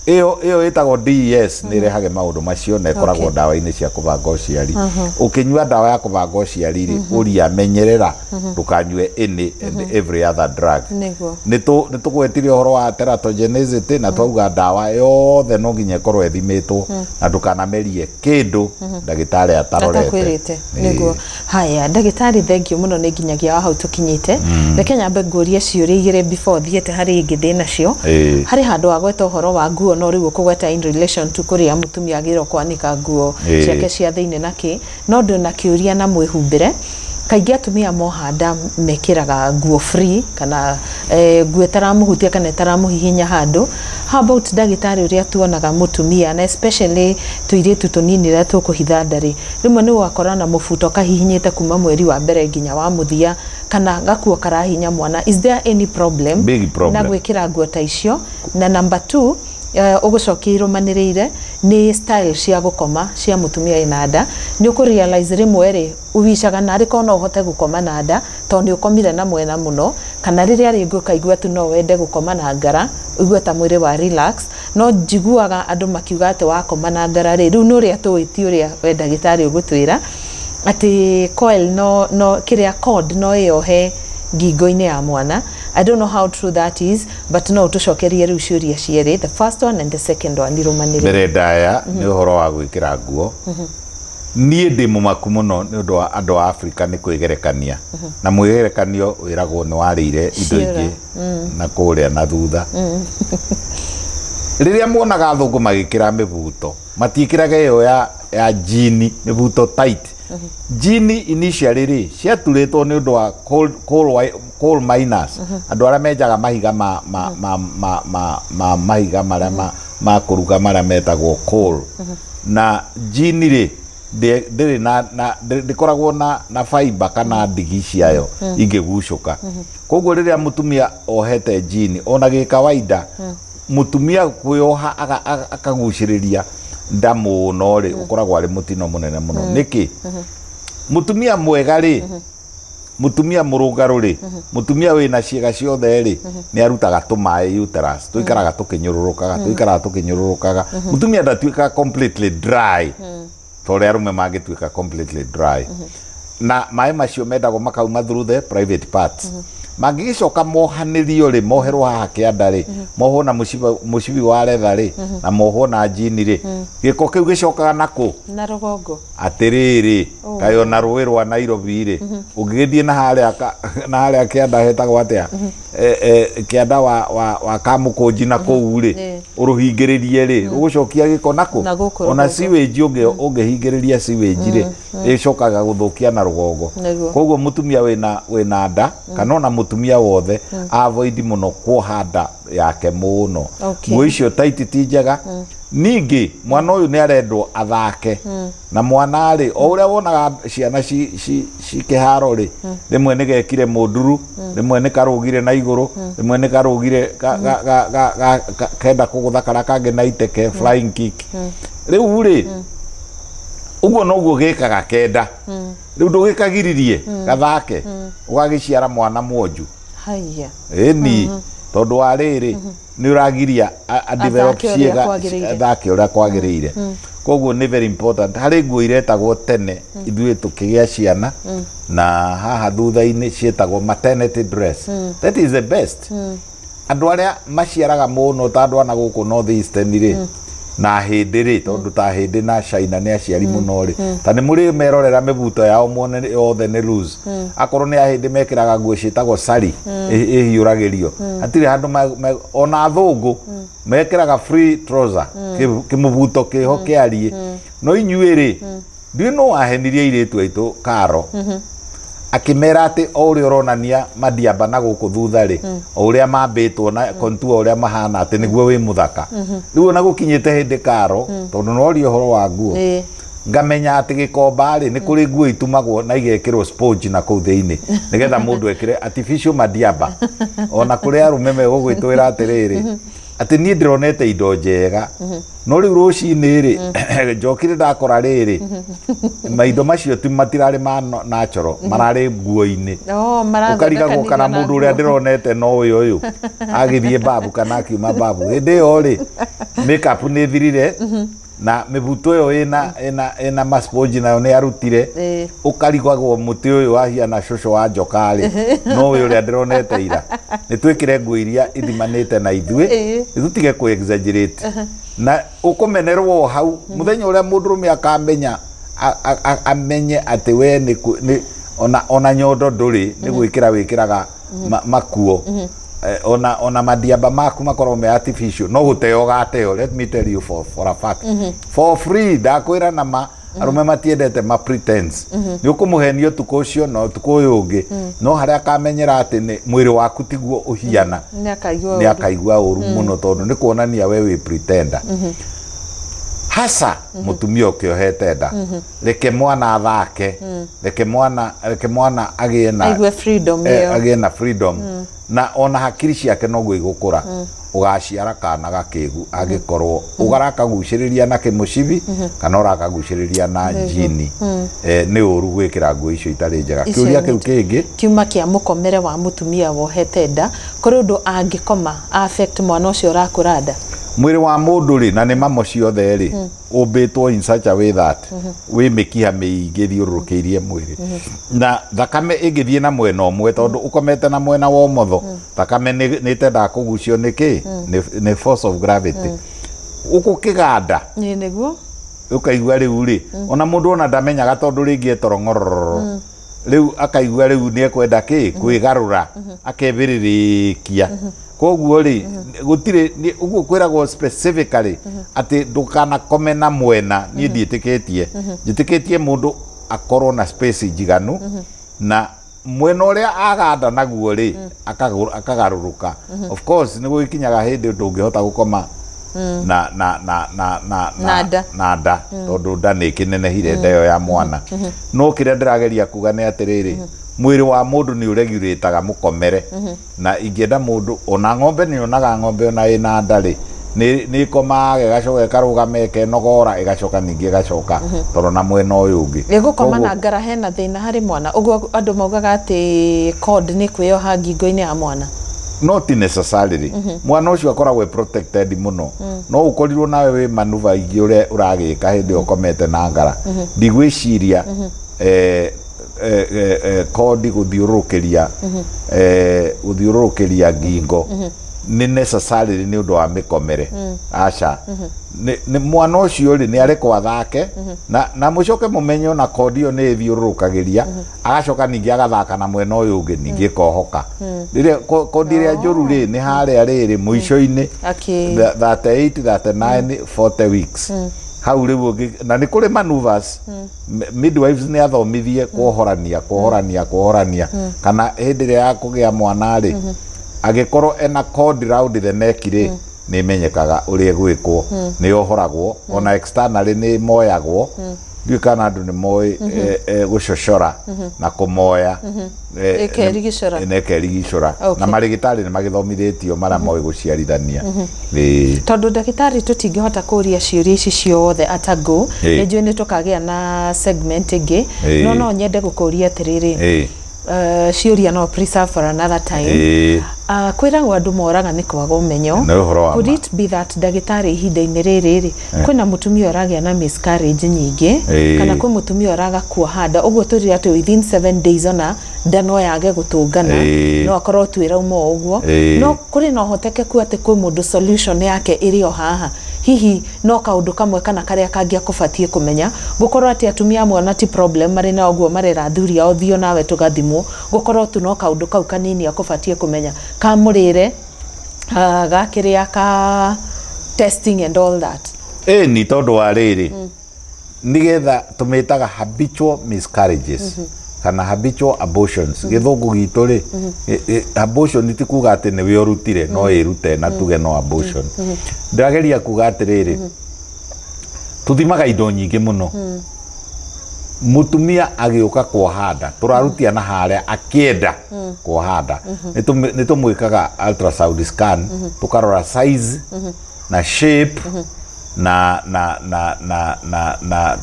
Ĩyo ĩtagwo DES nĩ ĩrehage maũndũ macio na ĩkoragwo ndawa-inĩ cia kũbanga ũciari. Ũkĩnyua ndawa ya kũbanga ũciari rĩ, ũria menyerera ndũkanyue any and every other drug. Nĩguo. Nĩ tũgwetire ũhoro wa teratogenicity na twauga ndawa yothe no nginya ĩkorwo ĩthimĩtwo na ndũkanamerie kĩndũ ndagĩtarĩ atarorete. Atakwĩrĩte. Nĩguo. Haya ndagĩtarĩ, thank you mũno, nĩ nginyagia wa hau tũkinyĩte. Reke nyambe ngũrie ciũria igĩrĩ before thiĩte harĩ ingĩ ndĩ nacio. Harĩ handũ wagweta ũhoro wa nguo, no rĩu ũkũgweta in relation to kũrĩa mũtumia agĩrĩirwo kwanĩka nguo ciake cia thĩinĩ na kĩ, no ndĩ na kĩũria na mwĩhumbĩre. Kaingĩ atumia moha nda mekĩraga nguo free kana nguo ĩtaramũhutia kana ĩtaramũhihinya handũ. How about ndagĩtarĩ, ũrĩa tuonaga mũtumia na especially tũirĩtu tũnini rĩrĩa tũkũhitha nda rĩ, rĩmwe nĩ ũgakora na mũbuto kahihinyĩte kuma mweri wa mbere nginya wa mũthia, kana gakuo karahinya mwana? Is there any problem Big problem. na gwĩkĩra nguo ta icio? Na number two, ũgũcokia irũmanĩrĩire, nĩ style cia gũkoma cia mũtumia ĩna nda. Nĩ ũkũ realize rĩmwe rĩ ũwicaga narĩ korwo no ũhote gũkoma na nda tondũ nĩ ũkomire na mwena mũno, kana rĩrĩa rĩngĩ ũkaigua tu no wende gũkoma na ngara, ũigue ta mwĩrĩ wa relax. No njiguaga andũ makiuga atĩ wakoma na ngara rĩ, rĩu nĩ ũrĩa tũĩ ti ũrĩa we ndagĩtarĩ ũgũtwĩra atĩ coil no kĩrĩa cord no ĩyohe ngingo-inĩ ya mwana. I don't know how true that is, but no ũtũcokerie rĩu ciũria cierĩ, the first one and the second one irũmanĩrĩire. Mbere ndaya nĩ ũhoro wa gwĩkĩra nguo, niĩ ndĩ mũmaku mũno nĩ ũndũ wa andũ a Afrika nĩ kwĩgerekania, na mwĩgerekanio wĩragwo nĩ warĩire indo Ciũra. ingĩ na kũrĩa na thutha. Rĩrĩa muonaga athũngũ magĩkĩra mĩbuto, matiĩkĩraga ĩyo ya jini, mĩbuto tight. Jini initially rĩ ciaturĩtwo nĩ ũndũ wa coal miners, andũ arĩa menjaga mahiga ma mahiga marĩa ma kũruga marĩa metagwo coal. Na jini rĩ ndĩrĩ na ndĩkoragwo na fiber kana ndigi ciayo ingĩgucũka. Koguo rĩrĩa mũtumia ohete jini, ona gĩ kawaida mũtumia kwĩoha akagucĩrĩria nda mũno rĩ, ũkoragwo arĩ mũtino mũnene mũno. Nĩkĩ mũtumia mwega rĩ Mutumia mũrũngarũ rĩ, mutumia wĩna ciĩga ciothe rĩ, nĩ arutaga tũmaĩ uterus, tũikaraga tũkĩnyũrũrũkaga, tũikaraga tũkĩnyũrũrũkaga. Mutumia ndatuĩkaga completely dry ta ũrĩa arũme mangĩtuĩka completely dry. Na maĩ macio mendagwo makauma through the private parts. Mangĩgĩcoka mohanĩrio rĩ, moherwo haha kĩanda rĩ, mohwo na mũcibi wa retha rĩ, na mohwo na njini rĩ, gĩko kĩu gĩcokaga nakũ? Na rũgongo. Atĩrĩrĩ, kaĩ ona rũĩ rwa Nairobi rĩ, ũngĩgĩthiĩ na harĩa na harĩa kĩanda hetagwo atĩa, kĩanda wa Kamũkũnji na kũu rĩ, ũrũhingĩrĩrie rĩ, rũgũcokia gĩko nakũ? Ona sewage ũngĩhingĩrĩria sewage rĩ, ĩcokaga gũthũkia na rũgongo. Koguo mũtumia wĩna nda kana ona mũtumia wothe avoid mũno kuoha nda yake mũno. Nguo icio tight ti njega. Ningĩ mwana ũyũ nĩ arendwo athake. Na mwana rĩ, o ũrĩa wonaga ciana ci kĩharo rĩ, rĩmwe nĩ gekire mũnduru, rĩmwe nĩ karũgire na igũrũ, rĩmwe nĩ karũgire kenda kũgũtha karĩa kangĩ na iteke, flying kick. Rĩu rĩ, ũguo noguo gĩkaga kenda. Rĩu ndũgĩkagiririe gathake, ũgagĩciara mwana mwonju. Haiya. Ĩni, tondũ wa rĩrĩ, nĩ ũragiria a develop ciĩga athake ũrĩa kwagĩrĩire. Koguo nĩ very important. Harĩ nguo iretagwo tene ithuĩ tũkĩgĩa ciana, na haha thutha-inĩ ciĩtagwo maternity dress. That is the best. Andũ arĩa maciaraga mũno ta andũ ana gũkũ North Eastern rĩ, na hĩndĩ rĩ, tondũ ta hĩndĩ na China nĩ aciari mũno rĩ, ta nĩ mũrĩ merorera mĩbuto yao muone yothe nĩ loose. Akorwo nĩ ahĩndĩ mekĩraga nguo ciĩtagwo sari, ĩhiũragĩrio. Hatirĩ handũ ona athũngũ mekĩraga free trouser, kĩmũbuto kĩho kĩariĩ. No inyuĩ rĩ, ndiũĩ no wahenirie airĩtu aitũ karo, akĩmera atĩ o ũrĩa ũronania madiamba na gũkũ thutha rĩ, o ũrĩa mambĩtwo na kontua ũrĩa mahana atĩ nĩguo wĩ mũthaka. Rĩu ona gũkinyĩte hĩndĩ karo, tondũ noria ũhoro wa nguo, ngamenya atĩ gĩkomba rĩ, nĩ kũrĩ nguo itumagwo na igekĩrwo sponge na kũu thĩinĩ, nĩgetha mũndũ ekĩre artificial madiamba. Ona kũrĩ arũme megũgwĩtwĩra atĩrĩrĩ, atĩ niĩ ndĩronete indo njega, no rĩu rũcinĩ rĩ, njokire ndakora rĩrĩ, maindo macio ti matirarĩ ma natural, mararĩ nguo-inĩ. Ũkarigagwo kana mũndũ ũrĩa ndĩronete no ũyũ ũyũ agĩthiĩ babu kana akiuma babu. Hĩndĩ ĩyo rĩ, makeup nĩ ĩthirire, na mĩbuto ĩyo ĩna masponge nayo nĩ arutire. Ũkarigagwo mũtĩ ũyũ wahiana cũcũ wa njoka rĩ, no ũyũ ũrĩa ndĩronete ira. Nĩ twĩkĩre nguo iria ithimanĩte na ithuĩ, nĩ tũtige kũ exaggerate. Na ũkũmenerwo hau mũthenya ũrĩa mũndũrũme akamenya, amenye atĩ we nĩ ona nyondo ndũrĩ, nĩ gwĩkĩra wĩkĩraga makuo. Ona madiamba maku makorwo me artificial, no gũteo gateo. Let me tell you for a fact, for free, ndakwĩra na ma arũme matiendete ma pretense. Nĩ ũkũmũhenia ũtukũ ũcio na ũtukũ ũyũ ũngĩ, no harĩa akamenyera atĩ nĩ mwĩrĩ waku tiguo ũhiana, nĩ akaigua ũru mũno, tondũ nĩ kuonania we wĩ pretender. Hasa mũtumia ũkĩohete nda, reke mwana athake, reke mwana agĩe na aigue freedom ĩyo, agĩe na freedom, na ona hakiri ciake noguo igũkũra. Ũgaciara kana gakĩgu angĩkorwo ũgarakagucĩrĩria na kĩmũcibi kana ũrakagucĩrĩria na njini. Nĩ ũru gwĩkĩra nguo icio itarĩ njega. Kĩũria kĩu kĩngĩ kiuma kĩa mũkomere wa mũtumia wohete nda, kũrĩ ũndũ angĩkoma affect mwana ũcio ũrakũra nda? Mwĩrĩ wa mũndũ rĩ, na nĩ mamo ciothe rĩ, ũmbĩtwo in such a way that wĩ mĩkiha mĩingĩ thiũrũrũkĩirie mwĩrĩ, na thakame ĩngĩthiĩ na mwena ũmwe, tondũ ũkomete na mwena wa ũmotho, thakame nĩ ĩtendaga kũgucio nĩ kĩ? Nĩ force of gravity. Ũgũkĩganda nĩguo ũkaigua rĩu rĩ, ona mũndũ ona ndamenyaga tondũ rĩngĩ etorong'ororo, rĩu akaigua rĩu nĩ ekwenda kĩ? Kwĩgarũra, akebĩrĩrĩkia. Koguo rĩ, gũtirĩ ũguo kwĩragwo specifically atĩ ndũkanakome na mwena. Niĩ ndiĩtĩkĩtie, njĩtĩkĩtie mũndũ akorwo na space njiganu, na mwena ũrĩa aganda naguo rĩ, akagarũrũka. Of course nĩ gũgĩkinyaga hĩndĩ ndũngĩhota gũkoma na na na na na na nda, tondũ nda nĩ ĩkĩnenehire nda ĩyo ya mwana. No kĩrĩa ndĩrageria kuga nĩ atĩrĩrĩ, mwĩrĩ wa mũndũ nĩ ũregurĩtaga mũkomere, na ingĩenda mũndũ ona ng'ombe, nĩ yonaga ng'ombe ona ĩna nda rĩ, Nĩ ĩkomaga ĩgacoka ĩkarũgama ĩkenogora ĩgacoka ningĩ ĩgacoka toro na mwena ũyũ ũngĩ. Gũkoma na ngara hena thĩna harĩ mwana, ũguo andũ maugaga atĩ cord nĩ kwĩyoha ngingo-inĩ ya mwana? Not necessarily. Mwana ũcio akoragwo e protected mũno. No ũkorirwo nawe wĩ manuva ingĩ ũrĩa ũragĩka hĩndĩ ĩyo ũkomete na ngara, ndigwĩciria kondi gũthiũrũrũkĩria ngingo nĩ necessarily nĩ ũndũ wa mĩkomere. Aca, nĩ mwana ũcio rĩ, nĩ arekwo athake na mũcoke mũmenye ona kondi ĩyo nĩ ĩthiũrũrũkagĩria, agacoka ningĩ agathaka na mwena ũyũ ũngĩ, ningĩ ĩkohoka. Rĩrĩa kondi ĩrĩa njũru rĩ, nĩ harĩa rĩrĩ mũico-inĩ, 38, 39, 40 weeks hau rĩu na nĩ kũrĩ maneuvers. Midwives nĩ athomithie kuohorania, kuohorania, kuohorania, kana hĩndĩ ĩrĩa ya kũgĩa mwana rĩ, angĩkorwo ena cord round the neck rĩ, nĩ ĩmenyekaga ũrĩa ĩgwĩkwo, nĩ yohoragwo, ona externally nĩ moyagwo. Ndiũĩ kana andũ nĩ moĩ gũcocora na kũmoya. Ĩkerigicũra. Na ĩkerigicũra. Na marĩgĩtarĩ nĩ magĩthomithĩtio marĩa moĩ gũciarithania. Ĩĩ. Tondũ ndagĩtarĩ, tũtingĩhota kũria ciũria ici ciothe atago, nĩ njũĩ nĩ tũkagĩa na segment ĩngĩ, no nyende gũkũria atĩrĩrĩ, ciũria no preserve for another time. Kwĩragwo andũ moraga nĩ kwaga ũmenyo. Nĩ ũhoro wa Could ma. it be that, ndagĩtarĩ, ihinda-inĩ rĩrĩ rĩ, kwĩna mũtumia ũragĩa na miscarriage nyingĩ, kana kwĩ mũtumia ũraga kuoha nda, ũguo twĩrire atĩ within 7 days ona nda no yage gũtũngana, no akorwo twĩrauma o ũguo, no kũrĩ na ũhotekeku atĩ kwĩ mũndũ solution yake ĩrĩ o haha, hihi no kaũndũ kamwe kana karĩa kangĩ akũbatiĩ kũmenya, gũkorwo atĩ atumia amwe ona ti problem marĩ na ũguo marera athuri ao thiĩ nawe tũgathimwo, gũkorwo tu no kaũndũ kau kanini akũbatiĩ kũmenya kamũrĩre, gakĩrĩa ka testing and all that? Ĩni, tondũ wa rĩrĩ, nĩgetha tũmĩtaga habitual miscarriages kana habitual abortions gĩthũngũ gitũ rĩ, abortion ti kuga atĩ nĩwe ũrutire, no ĩrute na tuge no abortion. Ndĩrageria kuga atĩrĩrĩ, tũthimaga indo nyingĩ mũno. Mũtumia agĩũka kuoha nda, tũrarutia na harĩa akĩenda kuoha nda, nĩ tũmwĩkaga ultrasound scan, tũkarora size na shape na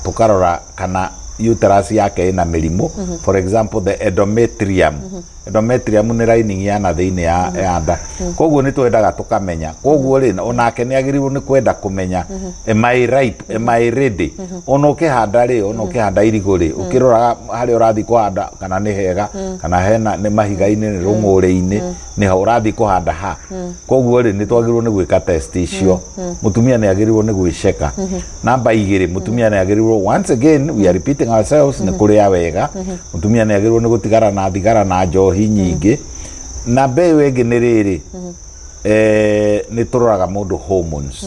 tũkarora kana uterus yake ĩna mĩrimũ, for example the endometrium. Endometrium nĩ lining ya na thĩinĩ ya nda, koguo nĩ twendaga tũkamenya. Koguo rĩ, onake nĩ agĩrĩirwo nĩ kwenda kũmenya, am I ripe, am I ready? Ona ũkĩhanda rĩ, ona ũkĩhanda irigũ rĩ, ũkĩroraga harĩa ũrathiĩ kũhanda kana nĩ hega, kana hena nĩ mahiga-inĩ, nĩ rũng'ũrĩ-inĩ, nĩ ha ũrathiĩ kũhanda ha. Koguo rĩ, nĩ twagĩrĩirwo nĩ gwĩka test icio. Mũtumia nĩ agĩrĩirwo nĩ gwĩceka. Namba igĩrĩ, mũtumia nĩ agĩrĩirwo, once again we are repeating ourselves, nĩ kũrĩa wega. Mũtumia nĩ agĩrĩirwo nĩ gũtigara na thigara na njohi nyingĩ. Namba ĩyo ĩngĩ nĩ rĩrĩ, nĩ tũroraga mũndũ hormones,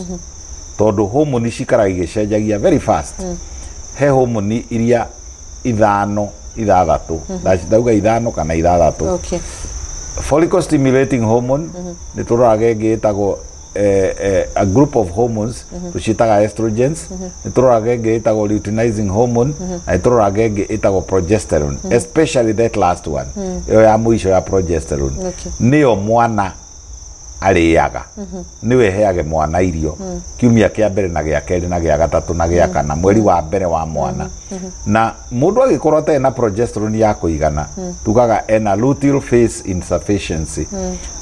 tondũ hormone cikaraga igĩcenjagia very fast. He hormone iria ithano, ithathatũ, ndauga ithano kana ithathatũ. Follicle stimulating hormone, nĩ tũroraga ĩngĩ ĩtagwo a group of hormones tũciĩtaga estrogens, nĩ tũroraga ĩngĩ ĩtagwo luteinizing hormone, na nĩ tũroraga ĩngĩ ĩtagwo progesterone, especially that last one, ĩyo ya mũico ya progesterone, nĩyo mwana arĩaga, nĩwe ĩheage mwana irio kiumia kĩa mbere na gĩa kerĩ na gĩa gatatũ na gĩa kana, mweri wa mbere wa mwana. Na mũndũ angĩkorwo atarĩ na progesterone ya kũigana, tugaga ena luteal phase insufficiency,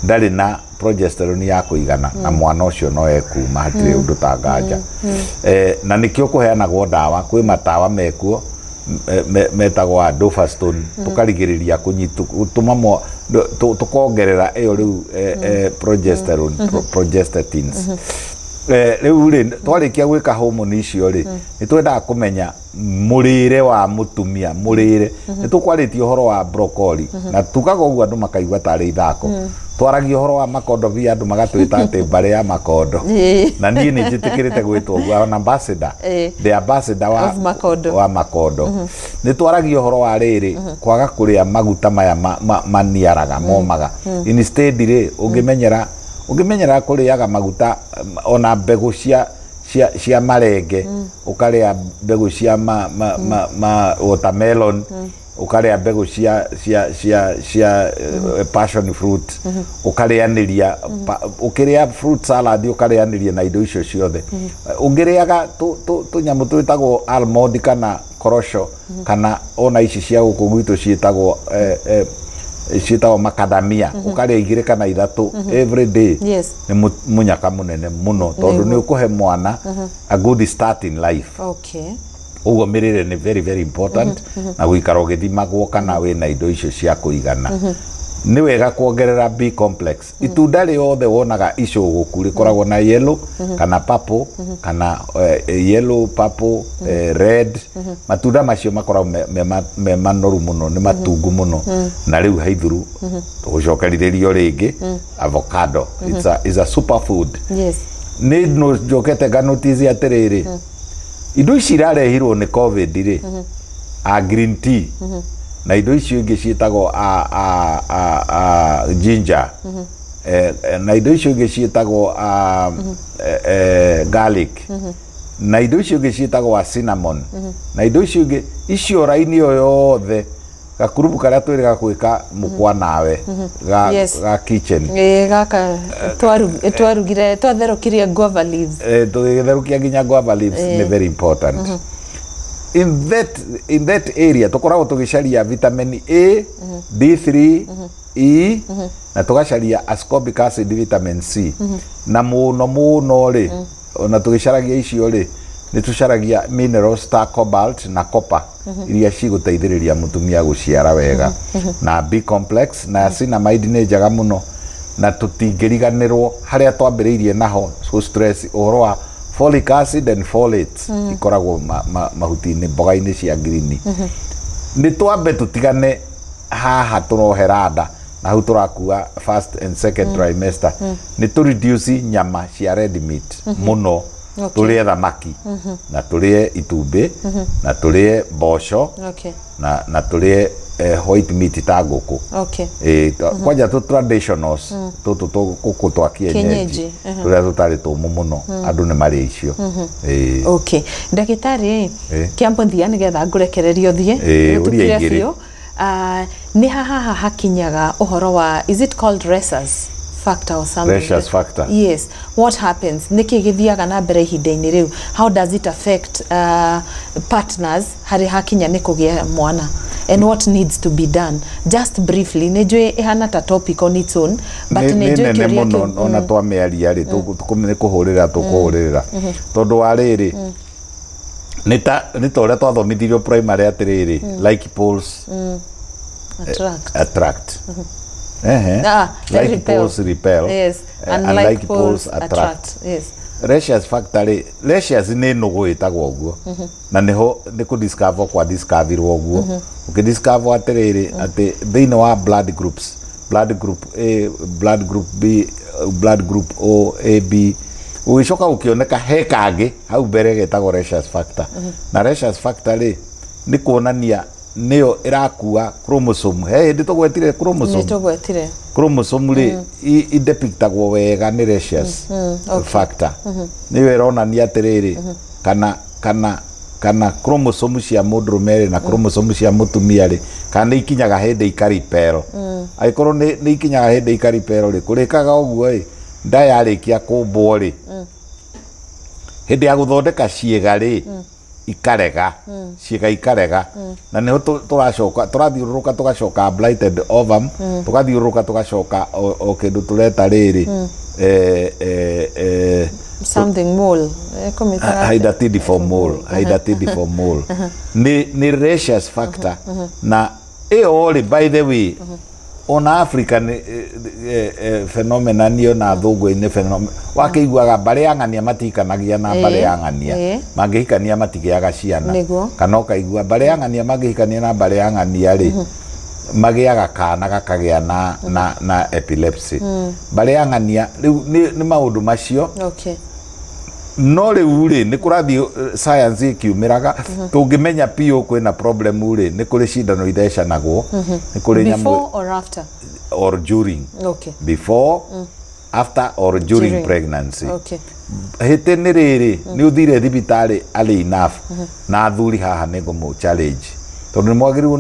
ndarĩ na progesterone ya kũigana, na mwana ũcio no ekuma, hatirĩ ũndũ ta nganja. Na nĩkĩo kũheanagwo ndawa, kwĩ matawa mekuo metagwo a Duphaston, tũkarigĩrĩria kũnyitwo gũtũma tũkongerera ĩyo rĩu progesterone, progestatins. Rĩu rĩ, twarĩkia gwĩka hormone icio rĩ, nĩ twendaga kũmenya mũrĩre wa mũtumia. Mũrĩre, nĩ tũkwarĩtie ũhoro wa broccoli na tugaga ũguo andũ makaigua tarĩ ithako. Twaragia ũhoro wa makondobia, andũ magatwĩta atĩ mbarĩ ya makondo, na niĩ nĩ njĩtĩkĩrĩte gwĩtwo ũguo, an ambassador, the ambassador wa, Of makondo. Wa makondo. Nĩ twaragia ũhoro wa rĩrĩ, kwaga kũrĩa maguta maya maniaraga momaga. Instead rĩ, ũngĩmenyera kũrĩaga maguta, ona mbegũ cia marenge, ũkarĩa mbegũ cia ma watermelon. Ũkarĩa mbegũ cia passion fruit, ũkarĩanĩria ũkĩrĩa fruit salad, ũkarĩanĩria na indo icio ciothe. Ũngĩrĩaga tũnyamũ twĩtagwo almond kana korosho, kana ona ici cia gũkũ gwitũ ciĩtagwo ciĩtagwo macadamia, ũkarĩa igĩrĩ kana ithatũ every day, nĩ mũnyaka mũnene mũno, tondũ nĩ ũkũhe mwana a good start in life. Ũguo mĩrĩre nĩ very very important, na gũikara ũgĩthimagwo kana wĩna indo icio cia kũigana. Nĩ wega kuongerera B complex. Itunda rĩothe wonaga icũgũku rĩkoragwo na yellow kana purple, kana yellow, purple, red. Matunda macio makoragwo me manoru mũno, nĩ matungu mũno. Na rĩu haithuru gũcokerithĩrio rĩngĩ avocado, it's a superfood. Nĩ no njokete nganotice atĩrĩrĩ, indo ici irarehirwo nĩ COVID rĩ, a green tea na indo icio ingĩ ciĩtagwo a ginger, na indo icio ingĩ ciĩtagwo a garlic, na indo icio ingĩ ciĩtagwo a cinnamon, na indo icio ingĩ icio, raini ĩyo yothe, gakurubu karĩa twĩrĩga gwĩka mũkwa nawe ga, ga kitchen. Ĩĩ, gaka twarugire, twatherũkirie guava leaves. Tũgĩtherũkia nginya guava leaves. Nĩ very important in that area. Tũkoragwo tũgĩcaria vitamin A, D3, E, na tũgacaria ascorbic acid, vitamin C, na mũno mũno rĩ, ona tũgĩcaragia icio rĩ, nĩ tũcaragia minerals ta cobalt na copper, iria cigũteithĩrĩria mũtumia gũciara wega, na B complex na niacinamide nĩ njega mũno. Na tũtingĩriganĩrwo harĩa twambĩrĩirie naho, so stress ũhoro wa folic acid and folate ikoragwo mahuti-inĩ, mboga-inĩ cia ngirini. Nĩ twambe tũtigane haha tũrohera nda na hau tũrakua first and second trimester, nĩ tũ reduce nyama cia red meat mũno. Tũrĩe thamaki na tũrĩe itumbĩ na tũrĩe mboco na tũrĩe white meat ta ngũkũ. Kwanja tũ traditionals tũtũ tũkũ twa kienyeji, Kienyeji, tũrĩa tũtarĩ tũmũ mũno, andũ nĩ marĩ icio. Okay, ndagĩtarĩ, kĩambo thia nĩgetha ngũrekererio thiĩ. Ĩ, ũria Ũtukire igĩrĩ. biũ. Ah, nĩ haha hakinyaga ũhoro wa, is it called rhesus factor or something? Rhesus factor. Yes. What happens? Nĩkĩ gĩthiaga na mbere ihinda-inĩ rĩu? How does it affect partners harĩ hakinya nĩ kũgĩa mwana, and what needs to be done? Just briefly, nĩ njũĩ ĩhana ta topic on its own, but nĩ nĩ nĩ njũĩ nene kĩũria mũno. kĩu. Ona twamĩaria rĩ, nĩ kũhũrĩra tũkũhũrĩrĩra, tondũ wa rĩrĩ, nĩ ta ũrĩa twathomithirio primary atĩrĩrĩ, like poles attract. Attract. Ehe. Ah, like repel. Poles repel. Yes. And unlike like poles poles attract. Attract, yes. Rhesus factor rĩ, rhesus nĩ nũgũ ĩtagwo ũguo, na nĩho nĩ kũ discover kwa discoverirwo ũguo, ũkĩ discover atĩrĩrĩ, atĩ thĩinĩ wa blood groups, blood group A, blood group B, blood group O, A, B, ũgĩcoka gũkĩoneka he kangĩ hau mbere getagwo rhesus factor. Na rhesus factor rĩ, nĩ kuonania nĩyo ĩrakua chromosome. He hĩndĩ tũgwetire chromosome. Nĩ tũgwetire. Chromosome rĩ, idepictagwo wega nĩ rhesus factor. Nĩyo ĩronania atĩrĩrĩ, kana chromosome cia mũndũrũme rĩ na chromosome cia mũtumia rĩ, kana nĩ ikinyaga hĩndĩ ikaripero. Angĩkorwo nĩ ikinyaga hĩndĩ ikaripero rĩ, kũrĩkaga ũguo ĩ, nda yarĩkia kũmbwo rĩ, hĩndĩ ya gũthondeka ciĩga rĩ, ikarega ciĩga, ikarega. Na nĩho tũracoka tũrathiũrũrũka, tũgacoka blighted ovum, tũgathiũrũrũka tũgacoka o kĩndũ tũreta rĩrĩ, something mole. Kũmĩtaga atĩa? Hydatidiform mole. Hydatidiform mole nĩ rhesus factor. Na ĩyo rĩ, by the way, ona Africa nĩ phenomena nĩ ona thũngũ-inĩ phenomena wakĩiguaga mbarĩ ya ng'ania matihikanagia na mbarĩ ya ng'ania mangĩhikania matigĩaga ciana. Kana ũkaigua mbarĩ ya ng'ania mangĩhikania na mbarĩ ya ng'ania rĩ, magĩaga kana gakagĩa na epilepsy. Mbarĩ ya ng'ania rĩu nĩ maũndũ macio. No rĩu rĩ, nĩ kũrathiĩ science ĩkiumĩraga, tũngĩmenya piũ kwĩna problem rĩ, nĩ kũrĩ cindano ithecanagwo, nĩ kũrĩ nyamũ. Before or after? Or during. Before, after or during, During. pregnancy. Hĩtĩ nĩ rĩrĩ, nĩ ũthire thibitarĩ early enough. Na athuri haha nĩ ngũmũ challenge. Tondũ nĩ mwagĩrĩirwo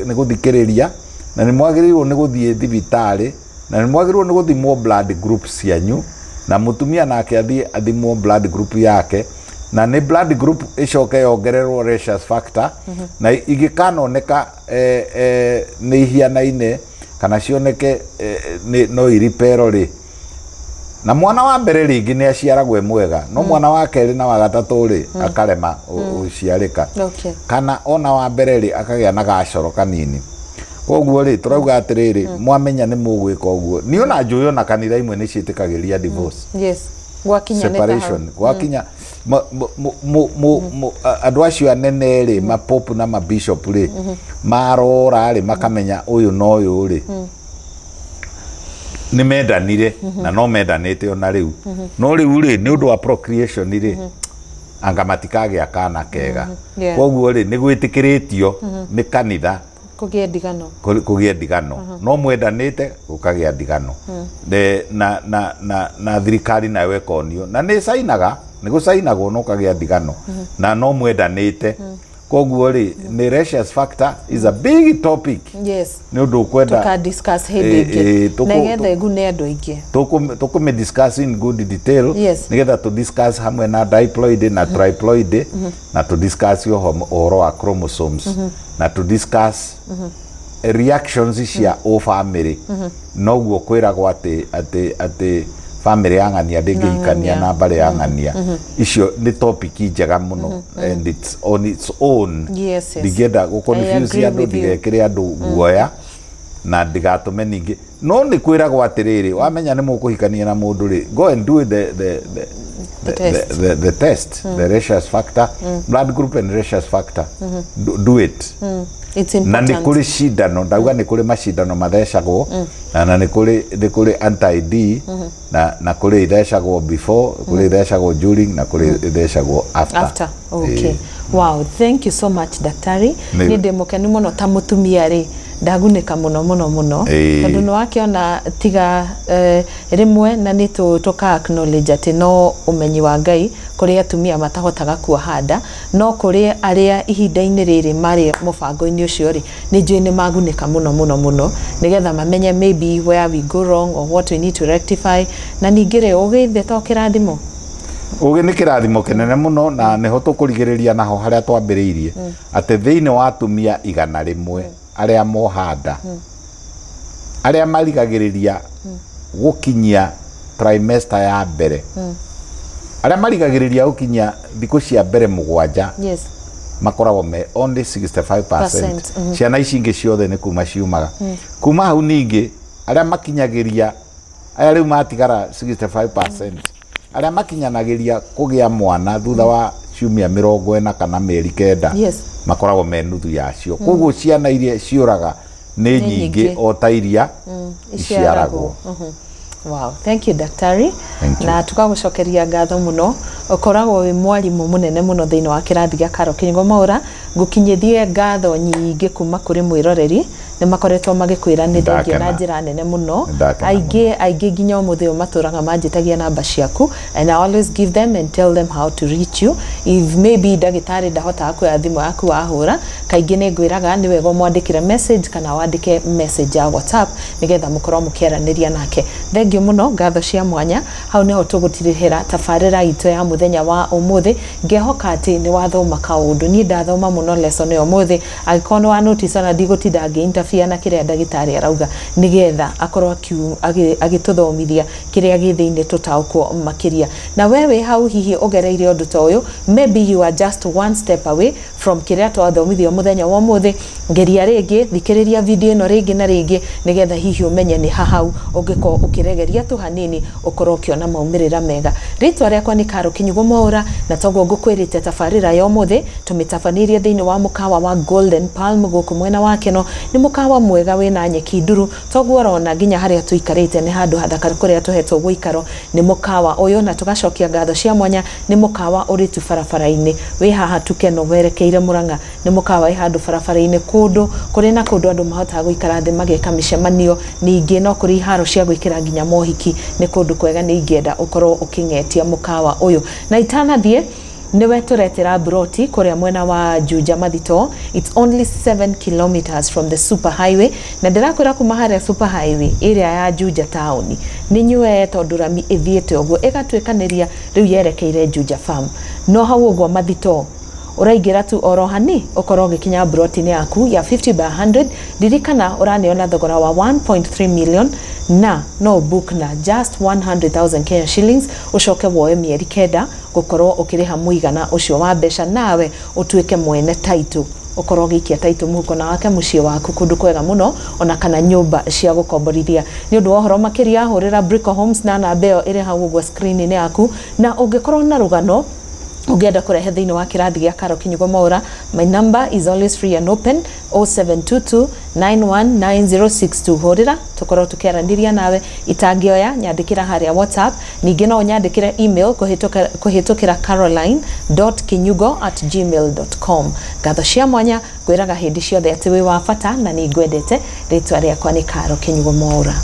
nĩ gũthikĩrĩria, na nĩ mwagĩrĩirwo nĩ gũthiĩ thibitarĩ, na nĩ mwagĩrĩirwo nĩ gũthimwo blood group cianyu, na mũtumia nake athiĩ athimwo blood group yake, na nĩ blood group ĩcoke yongererwo rhesus factor, na igĩkanoneka nĩ ihianaine kana cioneke no iripero rĩ. Na mwana wa mbere rĩngĩ nĩ aciaragwo e mwega, no mwana wa kerĩ na wa gatatũ rĩ akarema gũciarĩka. Kana ona wa mbere rĩ akagĩa na gacoro kanini. Koguo rĩ tũrauga atĩrĩrĩ, mwamenya nĩ mũgwĩka ũguo. Niĩ ona njũĩ ona kanitha imwe nĩ ciĩtĩkagĩria divorce. Yes. Gwakinya separation. Gwakinya andũ acio anene rĩ, mapopu na mabishop rĩ, marora rĩ makamenya ũyũ na ũyũ rĩ nĩ mendanire, na no mendanĩte ona rĩu. No rĩu rĩ nĩ ũndũ wa procreation rĩ, anga matikagĩa kana kega. Koguo rĩ nĩ gwĩtĩkĩrĩtio nĩ kanitha kũgĩe ndigano. Kũgĩe ndigano. No mwendanĩte gũkagĩa ndigano. Na thirikari nayo ĩkonio, na nĩ cainaga, nĩ gũcainagwo no kagĩa ndigano, na no mwendanĩte. Koguo rĩ nĩ rhesus factor is a big topic. Yes. Nĩ ũndũ ũkwenda tuka discuss hĩndĩ ĩngĩ, na nĩgetha ĩgune andũ aingĩ. Tũkũmĩ discuss in good detail. Yes. Nĩgetha tũ discuss hamwe na diploid na triploid, na tũ discuss ũhoro wa chromosomes, na tũ discuss reactions cia o family. Noguo kwĩragwo atĩ family ya ng'ania ndĩngĩhikania na mbarĩ ya ng'ania. Icio nĩ topic njega mũno, and it's on its own. Yes, yes. Ndingĩenda gũ-confuse andũ, ndigekĩre andũ guoya, na ndigatũme ningĩ. No nĩ kwĩragwo atĩrĩrĩ, wamenya nĩ mũkũhikania na mũndũ rĩ, go and do the test, the rhesus factor, blood group and rhesus factor. Do it. It's important. Na nĩ kũrĩ cindano, ndauga nĩ kũrĩ macindano mathecagwo, na nĩ kũrĩ anti-D, na kũrĩ ithecagwo before, kũrĩ ithecagwo during, na kũrĩ ithecagwo after. After. Okay. Wow, thank you so much daktari. Nĩ ndĩ mũkenu mũno ta mũtumia rĩ, ndagunĩka mũno mũno mũno, tondũ nĩ wakĩona tiga rĩmwe, na nĩ tũka acknowledge atĩ no ũmenyi wa Ngai kũrĩ atumia matahotaga kuoha nda, no kũrĩ arĩa ihinda-inĩ rĩrĩ marĩ mũbango-inĩ ũcio rĩ, nĩ njũĩ nĩ magunĩka mũno mũno mũno, nĩgetha mamenye maybe where we go wrong or what we need to rectify. Na ningĩ rĩ, ũgĩ to kĩrathimo. Ũgĩ nĩ kĩrathimo kĩnene mũno, na nĩho tũkũrigĩrĩria naho harĩa twambĩrĩirie, atĩ thĩinĩ wa atumia 100 arĩa moha nda, arĩa marigagĩrĩria gũkinyia trimester ya mbere, arĩa marigagĩrĩria gũkinyia thikũ cia mbere 7, yes, makoragwo me only 65%. Ciana ici ingĩ ciothe nĩ kuma ciumaga. Kuma hau ningĩ arĩa makinyagĩria, aya rĩu matigara 65%, arĩa makinyanagĩria kũgĩa mwana thutha wa ciumia 40 kana mĩeri 9, yes, makoragwo me nuthu yacio. Koguo ciana iria ciũraga nĩ nyingĩ o ta iria iciaragwo. Wow, thank you daktari. Na tukagucokeria ngatho muno. Ukoragwo wi mwarimu munene muno thiini wa kirathi gia Karo Kinyugo Mwaura. Ngukinyithie ngatho nyingĩ kuma kuri mwiroreri, ni makoretwo magikwira ni thengiũ na njira nene muno. Aingĩ nginya umuthi uyu maturaga manjitagia namba ciaku, and I always give them and tell them how to reach you. If maybe ndagitari ndahotaga kuoya thimu yaku wahura, kaingĩ nĩ ngwĩraga nĩ wega ũmwandĩkĩre message kana wandĩke message ya WhatsApp nigetha mũkorwo mũkĩaranĩria nake. Thengiũ mũno, ngatho cia mwanya. Hau niho tũgũtirihĩra tabarĩra itũ ya mũthenya wa ũmũthĩ. Ngehoka atĩ nĩ wathoma kaũndũ. Niĩ ndathoma mũno lesson ya ũmũthĩ. Angĩkorwo nĩ wa notice ona ndigũtinda ngĩ interfere na kĩrĩa ndagĩtarĩ arauga, nĩgetha akorwo agĩtũthomithia kĩrĩa gĩ thĩinĩ tũtaũkwo makĩria. Na we wĩ hau hihi ũgereire ũndũ ta ũyũ, maybe you are just one step away from kĩrĩa twathomithio mũthenya wa ũmũthĩ. Ngeria rĩngĩ, thikĩrĩria video ĩno rĩngĩ na rĩngĩ, nĩgetha hihi ũmenye nĩ ha hau ũngĩkorwo ũkĩregeria tu hanini ũkorwo ũkĩona maumĩrĩra mega. Rĩtwa rĩakwa nĩ Karo Kinyugo Mwaura, na toguo ngũkwĩrĩte tabarĩra ya ũmũthĩ tũmĩtabanĩrie thĩinĩ wa mũkawa wa Golden Palm gũkũ mwena wa Keno. Nĩ mũkawa mwega wĩna nyeki nduru, toguo ũrona nginya harĩa tũikarĩte nĩ handũ hathaka kũrĩa tũhetwo gũikaro nĩ mũkawa ũyũ. Na tũgacokia ngatho cia mwanya nĩ mũkawa ũrĩ tu barabara-inĩ wĩ haha tu Keno werekeire Murang'a. Nĩ mũkawa wĩ handũ barabara-inĩ, kũndũ kũrĩ na kũndũ andũ mahotaga gũikara thĩ mageka mĩcemanio, ningĩ no kũrĩ iharo cia gwĩkĩra nginya mohiki. Nĩ kũndũ kwega, nĩ ingĩenda ũkorwo ũkĩng'etia mũkawa ũyũ. Na itanathiĩ Nĩwe tũretĩra broti kũrĩa mwena wa Juja Mathito. It's only 7 kilometers from the super highway, na ndĩrakwĩra kuma harĩa super highway ĩrĩa ya Juja town nĩ nyue, tondũ rami ĩthiĩte ũguo ĩgatuĩkanĩria rĩu yerekeire Juja Farm, no hau ũguo Mathito ũraingĩra tu oro hani ũkorwo ũgĩkinya broti-inĩ yaku ya 50 by 100. Ririkana ũraneo na thogora wa 1.3 million, na no book na just 100,000 Kenya shillings, ũcoke woe mĩeri 9 gũkorwo ũkĩrĩha mũigana ũcio wa mbeca, nawe ũtuĩke mwene title, ũkorwo ũgĩikia title mũhuko na wake mũciĩ waku kũndũ kwega mũno, ona kana nyũmba cia gũkomborithia. Nĩ ũndũ wa ũhoro makĩria, hũrĩra Brico Homes na namba ĩyo ĩrĩ hau ũguo screen-inĩ yaku. Na ũngĩkorwo na rũgano ũngĩenda kũrehe thĩinĩ wa kĩrathi gĩa Karo Kinyugo Mwaura, my number is always free and open, 0722 919062. Hũrĩra tũkorwo tũkĩaranĩria nawe. Itangĩoya, nyandĩkĩra harĩa WhatsApp. Ningĩ no ũnyandĩkĩre email kũhĩtũkĩra caroline.kinyugo@gmail.com. Ngatho cia mwanya, ngwĩraga hĩndĩ ciothe atĩ wĩ wa bata na nĩ ngwendete. Rĩtwa rĩakwa nĩ Karo Kinyugo Mwaura.